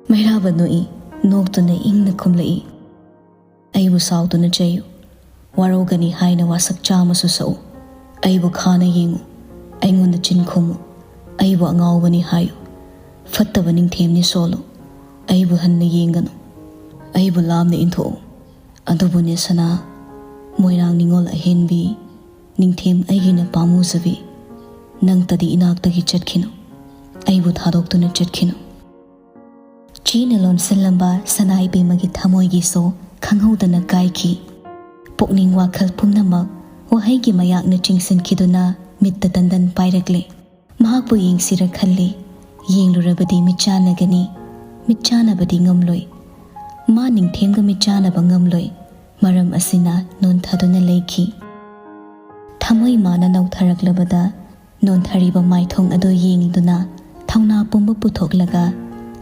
ꯃꯩꯔꯥꯕ ꯅꯣꯛꯏ, ꯅꯣꯛꯇꯨꯅ ꯏꯪꯅ ꯈꯨꯝꯂꯛꯏ, "ꯑꯩꯕꯨ ꯁꯥꯎꯗꯨꯅ ꯆꯩꯌꯨ, ꯋꯥꯔꯧꯒꯅꯤ ꯍꯥꯏꯅ ꯋꯥꯁꯛ ꯆꯥꯝꯃꯁꯨ ꯁꯛꯎ꯫ ꯑꯩꯕꯨ ꯈꯥꯅ ꯌꯦꯡꯉꯨ, ꯑꯩꯉꯣꯟꯗ ꯆꯤꯟ ꯈꯨꯝꯃꯨ, ꯑꯩꯕꯨ ꯑꯉꯥꯎꯕꯅꯤ ꯍꯥꯏꯌꯨ, ꯐꯠꯇꯕ ꯅꯤꯡꯊꯦꯝꯅꯤ ꯁꯣꯜꯂꯨ, ꯑꯩꯕꯨ ꯍꯟꯅ ꯌꯦꯡꯒꯅꯨ, ꯑꯩꯕꯨ ꯂꯥꯞꯅ ꯏꯟꯊꯣꯛꯎ꯫ ꯑꯗꯨꯕꯨꯅꯦ ꯁꯅꯥ, ꯃꯣꯏꯔꯥꯡ ꯅꯤꯉꯣꯜ ꯑꯍꯦꯟꯕꯤ, ꯅꯤꯡꯊꯦꯝ ꯑꯩꯒꯤꯅ ꯄꯥꯝꯃꯨꯖꯕꯤ, ꯅꯪꯇꯗꯤ ꯏꯅꯥꯛꯇꯒꯤ ꯆꯠꯈꯤꯅꯨ, ꯑꯩꯕꯨ ꯊꯥꯗꯣꯛꯇꯨꯅ ꯆꯠꯈꯤꯅꯨ꯫" ꯆꯦꯅ ꯂꯣꯟꯁꯤꯜꯂꯝꯕ ꯁꯅꯥ ꯏꯕꯦꯝꯃꯒꯤ ꯊꯃꯣꯏꯒꯤꯁꯨ ꯈꯪꯍꯧꯗꯅ ꯀꯥꯏꯈꯤ꯫ ꯄꯨꯛꯅꯤꯡ ꯋꯥꯈꯜ ꯄꯨꯝꯅꯃꯛ ꯋꯥꯍꯩꯒꯤ ꯃꯌꯥꯛꯅ ꯆꯤꯡꯁꯤꯟꯈꯤꯗꯨꯅ ꯃꯤꯠꯇ ꯇꯟꯗꯟ ꯄꯥꯏꯔꯛꯂꯦ꯫ ꯃꯍꯥꯛꯄꯨ ꯌꯦꯡꯁꯤꯔ ꯈꯜꯂꯤ꯫ ꯌꯦꯡꯂꯨꯔꯕꯗꯤ ꯃꯤꯠꯆꯥꯟꯅꯒꯅꯤ꯫ ꯃꯤꯠꯆꯥꯟꯅꯕꯗꯤ ꯉꯝꯂꯣꯏ꯫ ꯃꯥ ꯅꯤꯡꯊꯦꯝꯒ ꯃꯤꯠꯆꯥꯟꯅꯕ ꯉꯝꯂꯣꯏ꯫ ꯃꯔꯝ ꯑꯁꯤꯅ ꯅꯣꯟꯊꯗꯨꯅ ꯂꯩꯈꯤ꯫ ꯊꯃꯣꯏ ꯃꯥꯅ ꯅꯧꯊꯔꯛꯂꯕꯗ ꯅꯣꯟꯊꯔꯤꯕ ꯃꯥꯏꯊꯣꯡ ꯑꯗꯨ ꯌꯦꯡꯗꯨꯅ ꯊꯧꯅꯥ ꯄꯨꯝꯕ ꯄꯨꯊꯣꯛꯂꯒ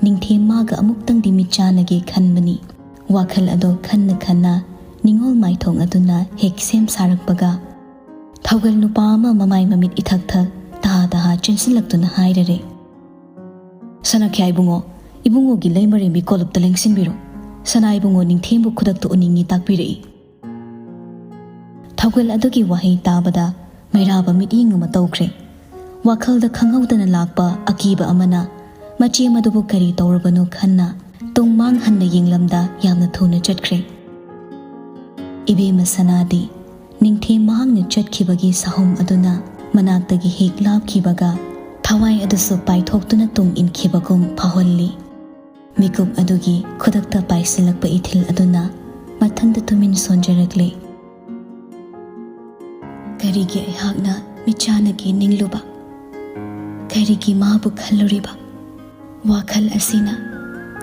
ꯅꯤꯡꯊꯦꯝ ꯃꯥꯒ ꯑꯃꯨꯛꯇꯪꯗꯤ ꯃꯤꯠꯆꯥꯟꯅꯒꯦ ꯈꯟꯕꯅꯤ꯫ ꯋꯥꯈꯜ ꯑꯗꯣ ꯈꯟꯅ ꯈꯟꯅ ꯅꯤꯉꯣꯜ ꯃꯥꯏꯊꯣꯡ ꯑꯗꯨꯅ ꯍꯦꯛ ꯁꯦꯝ ꯁꯥꯔꯛꯄꯒ ꯊꯧꯒꯜ ꯅꯨꯄꯥ ꯑꯃ ꯃꯃꯥꯏ ꯃꯃꯤꯠ ꯏꯊꯛ ꯊꯛ ꯇꯍꯥ ꯇꯍꯥ ꯆꯦꯟꯁꯤꯜꯂꯛꯇꯨꯅ ꯍꯥꯏꯔꯔꯦ, "ꯁꯅꯥꯈ꯭ꯌꯥ ꯏꯕꯨꯡꯉꯣ, ꯏꯕꯨꯡꯉꯣꯒꯤ ꯂꯩꯃꯔꯦꯝꯕꯤ ꯀꯣꯂꯨꯞꯇ ꯂꯦꯡꯁꯤꯟꯕꯤꯔꯣ꯫ ꯁꯅꯥ ꯏꯕꯨꯡꯉꯣ ꯅꯤꯡꯊꯦꯝꯕꯨ ꯈꯨꯗꯛꯇ ꯎꯅꯤꯡꯉꯤ ꯇꯥꯛꯄꯤꯔꯛꯏ꯫" ꯊꯧꯒꯜ ꯑꯗꯨꯒꯤ ꯋꯥꯍꯩ ꯇꯥꯕꯗ ꯃꯩꯔꯥꯕ ꯃꯤꯠꯌꯦꯡ ꯑꯃ ꯇꯧꯈ꯭ꯔꯦ꯫ ꯋꯥꯈꯜꯗ ꯈꯪꯍꯧꯗꯅ ꯂꯥꯛꯄ ꯑꯀꯤꯕ ꯑꯃꯅ ꯃꯆꯦ ꯃꯗꯨꯕꯨ ꯀꯔꯤ ꯇꯧꯔꯕꯅꯣ ꯈꯟꯅ ꯇꯨꯡ ꯃꯥꯡ ꯍꯟꯅ ꯌꯦꯡꯂꯝꯗ ꯌꯥꯝꯅ ꯊꯨꯅ ꯆꯠꯈ꯭ꯔꯦ꯫ ꯏꯕꯦꯝꯃ ꯁꯅꯥꯗꯤ ꯅꯤꯡꯊꯦꯝ ꯃꯍꯥꯛꯅ ꯆꯠꯈꯤꯕꯒꯤ ꯁꯥꯍꯨꯝ ꯑꯗꯨꯅ ꯃꯅꯥꯛꯇꯒꯤ ꯍꯦꯛ ꯂꯥꯞꯈꯤꯕꯒ ꯊꯋꯥꯏ ꯑꯗꯨꯁꯨ ꯄꯥꯏꯊꯣꯛꯇꯨꯅ ꯇꯨꯡ ꯏꯟꯈꯤꯕꯒꯨꯝ ꯐꯥꯎꯍꯜꯂꯤ꯫ ꯃꯤꯀꯨꯞ ꯑꯗꯨꯒꯤ ꯈꯨꯗꯛꯇ ꯄꯥꯏꯁꯤꯜꯂꯛꯄ ꯏꯊꯤꯜ ꯑꯗꯨꯅ ꯃꯊꯟꯇ ꯇꯨꯃꯤꯟ ꯁꯣꯟꯖꯔꯛꯂꯦ꯫ ꯀꯔꯤꯒꯤ ꯑꯩꯍꯥꯛꯅ ꯃꯤꯠꯆꯥꯟꯅꯒꯦ ꯅꯤꯡꯂꯨꯕ? ꯀꯔꯤꯒꯤ ꯃꯥꯕꯨ ꯈꯜꯂꯨꯔꯤꯕ? ꯋꯥꯈꯜ ꯑꯁꯤꯅ,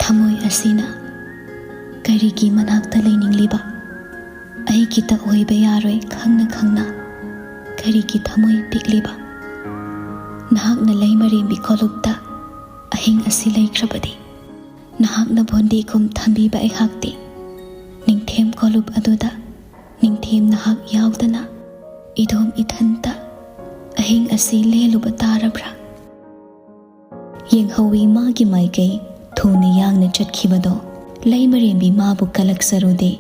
ꯊꯃꯣꯏ ꯑꯁꯤꯅ ꯀꯔꯤꯒꯤ ꯃꯅꯥꯛꯇ ꯂꯩꯅꯤꯡꯂꯤꯕ? ꯑꯩꯒꯤꯇ ꯑꯣꯏꯕ ꯌꯥꯔꯣꯏ ꯈꯪꯅ ꯈꯪꯅ ꯀꯔꯤꯒꯤ ꯊꯃꯣꯏ ꯄꯤꯛꯂꯤꯕ? ꯅꯍꯥꯛꯅ ꯂꯩꯃꯔꯦꯝꯕꯤ ꯀꯣꯂꯨꯞꯇ ꯑꯍꯤꯡ ꯑꯁꯤ ꯂꯩꯈ꯭ꯔꯕꯗꯤ, ꯅꯍꯥꯛꯅ ꯕꯣꯟꯗꯤꯒꯨꯝ ꯊꯝꯕꯤꯕ ꯑꯩꯍꯥꯛꯇꯤ ꯅꯤꯡꯊꯦꯝ ꯀꯣꯂꯨꯞ ꯑꯗꯨꯗ ꯅꯤꯡꯊꯦꯝ ꯅꯍꯥꯛ ꯌꯥꯎꯗꯅ ꯏꯗꯣꯝ ꯏꯊꯟꯇ ꯑꯍꯤꯡ ꯑꯁꯤ ꯂꯦꯜꯂꯨꯕ ꯇꯥꯔꯕ꯭ꯔꯥ? ꯌꯦꯡꯍꯧꯋꯤ ꯃꯥꯒꯤ ꯃꯥꯏꯀꯩ ꯊꯨꯅ ꯌꯥꯡꯅ ꯆꯠꯈꯤꯕꯗꯣ꯫ ꯂꯩꯃꯔꯦꯝꯕꯤ ꯃꯥꯕꯨ ꯀꯂꯛꯆꯔꯨꯗꯦ,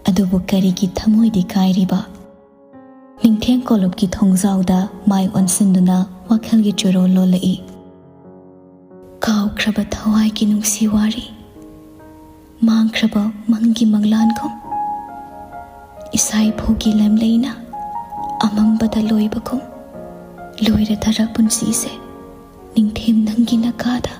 ꯑꯗꯨꯕꯨ ꯀꯔꯤꯒꯤ ꯊꯃꯣꯏꯗꯤ ꯀꯥꯏꯔꯤꯕ? ꯅꯤꯡꯊꯦꯝ ꯀꯣꯂꯨꯞꯀꯤ ꯊꯣꯡꯖꯥꯎꯗ ꯃꯥꯏ ꯑꯣꯟꯁꯤꯟꯗꯨꯅ ꯋꯥꯈꯜꯒꯤ ꯆꯣꯔꯣꯜ ꯂꯣꯜꯂꯛꯏ꯫ ꯀꯥꯎꯈ꯭ꯔꯕ ꯊꯋꯥꯏꯒꯤ ꯅꯨꯡꯁꯤ ꯋꯥꯔꯤ, ꯃꯥꯡꯈ꯭ꯔꯕ ꯃꯪꯒꯤ ꯃꯪꯂꯥꯟꯒꯨꯝ, ꯏꯁꯥ ꯏꯐꯨꯒꯤ ꯂꯝꯂꯩꯅ ꯑꯃꯝꯕꯗ ꯂꯣꯏꯕꯒꯨꯝ, ꯂꯣꯏꯔꯗꯔ ꯄꯨꯟꯁꯤꯁꯦ ꯅꯤꯡꯊꯦꯝ ꯅꯪꯒꯤ ꯅꯀꯥꯗ꯫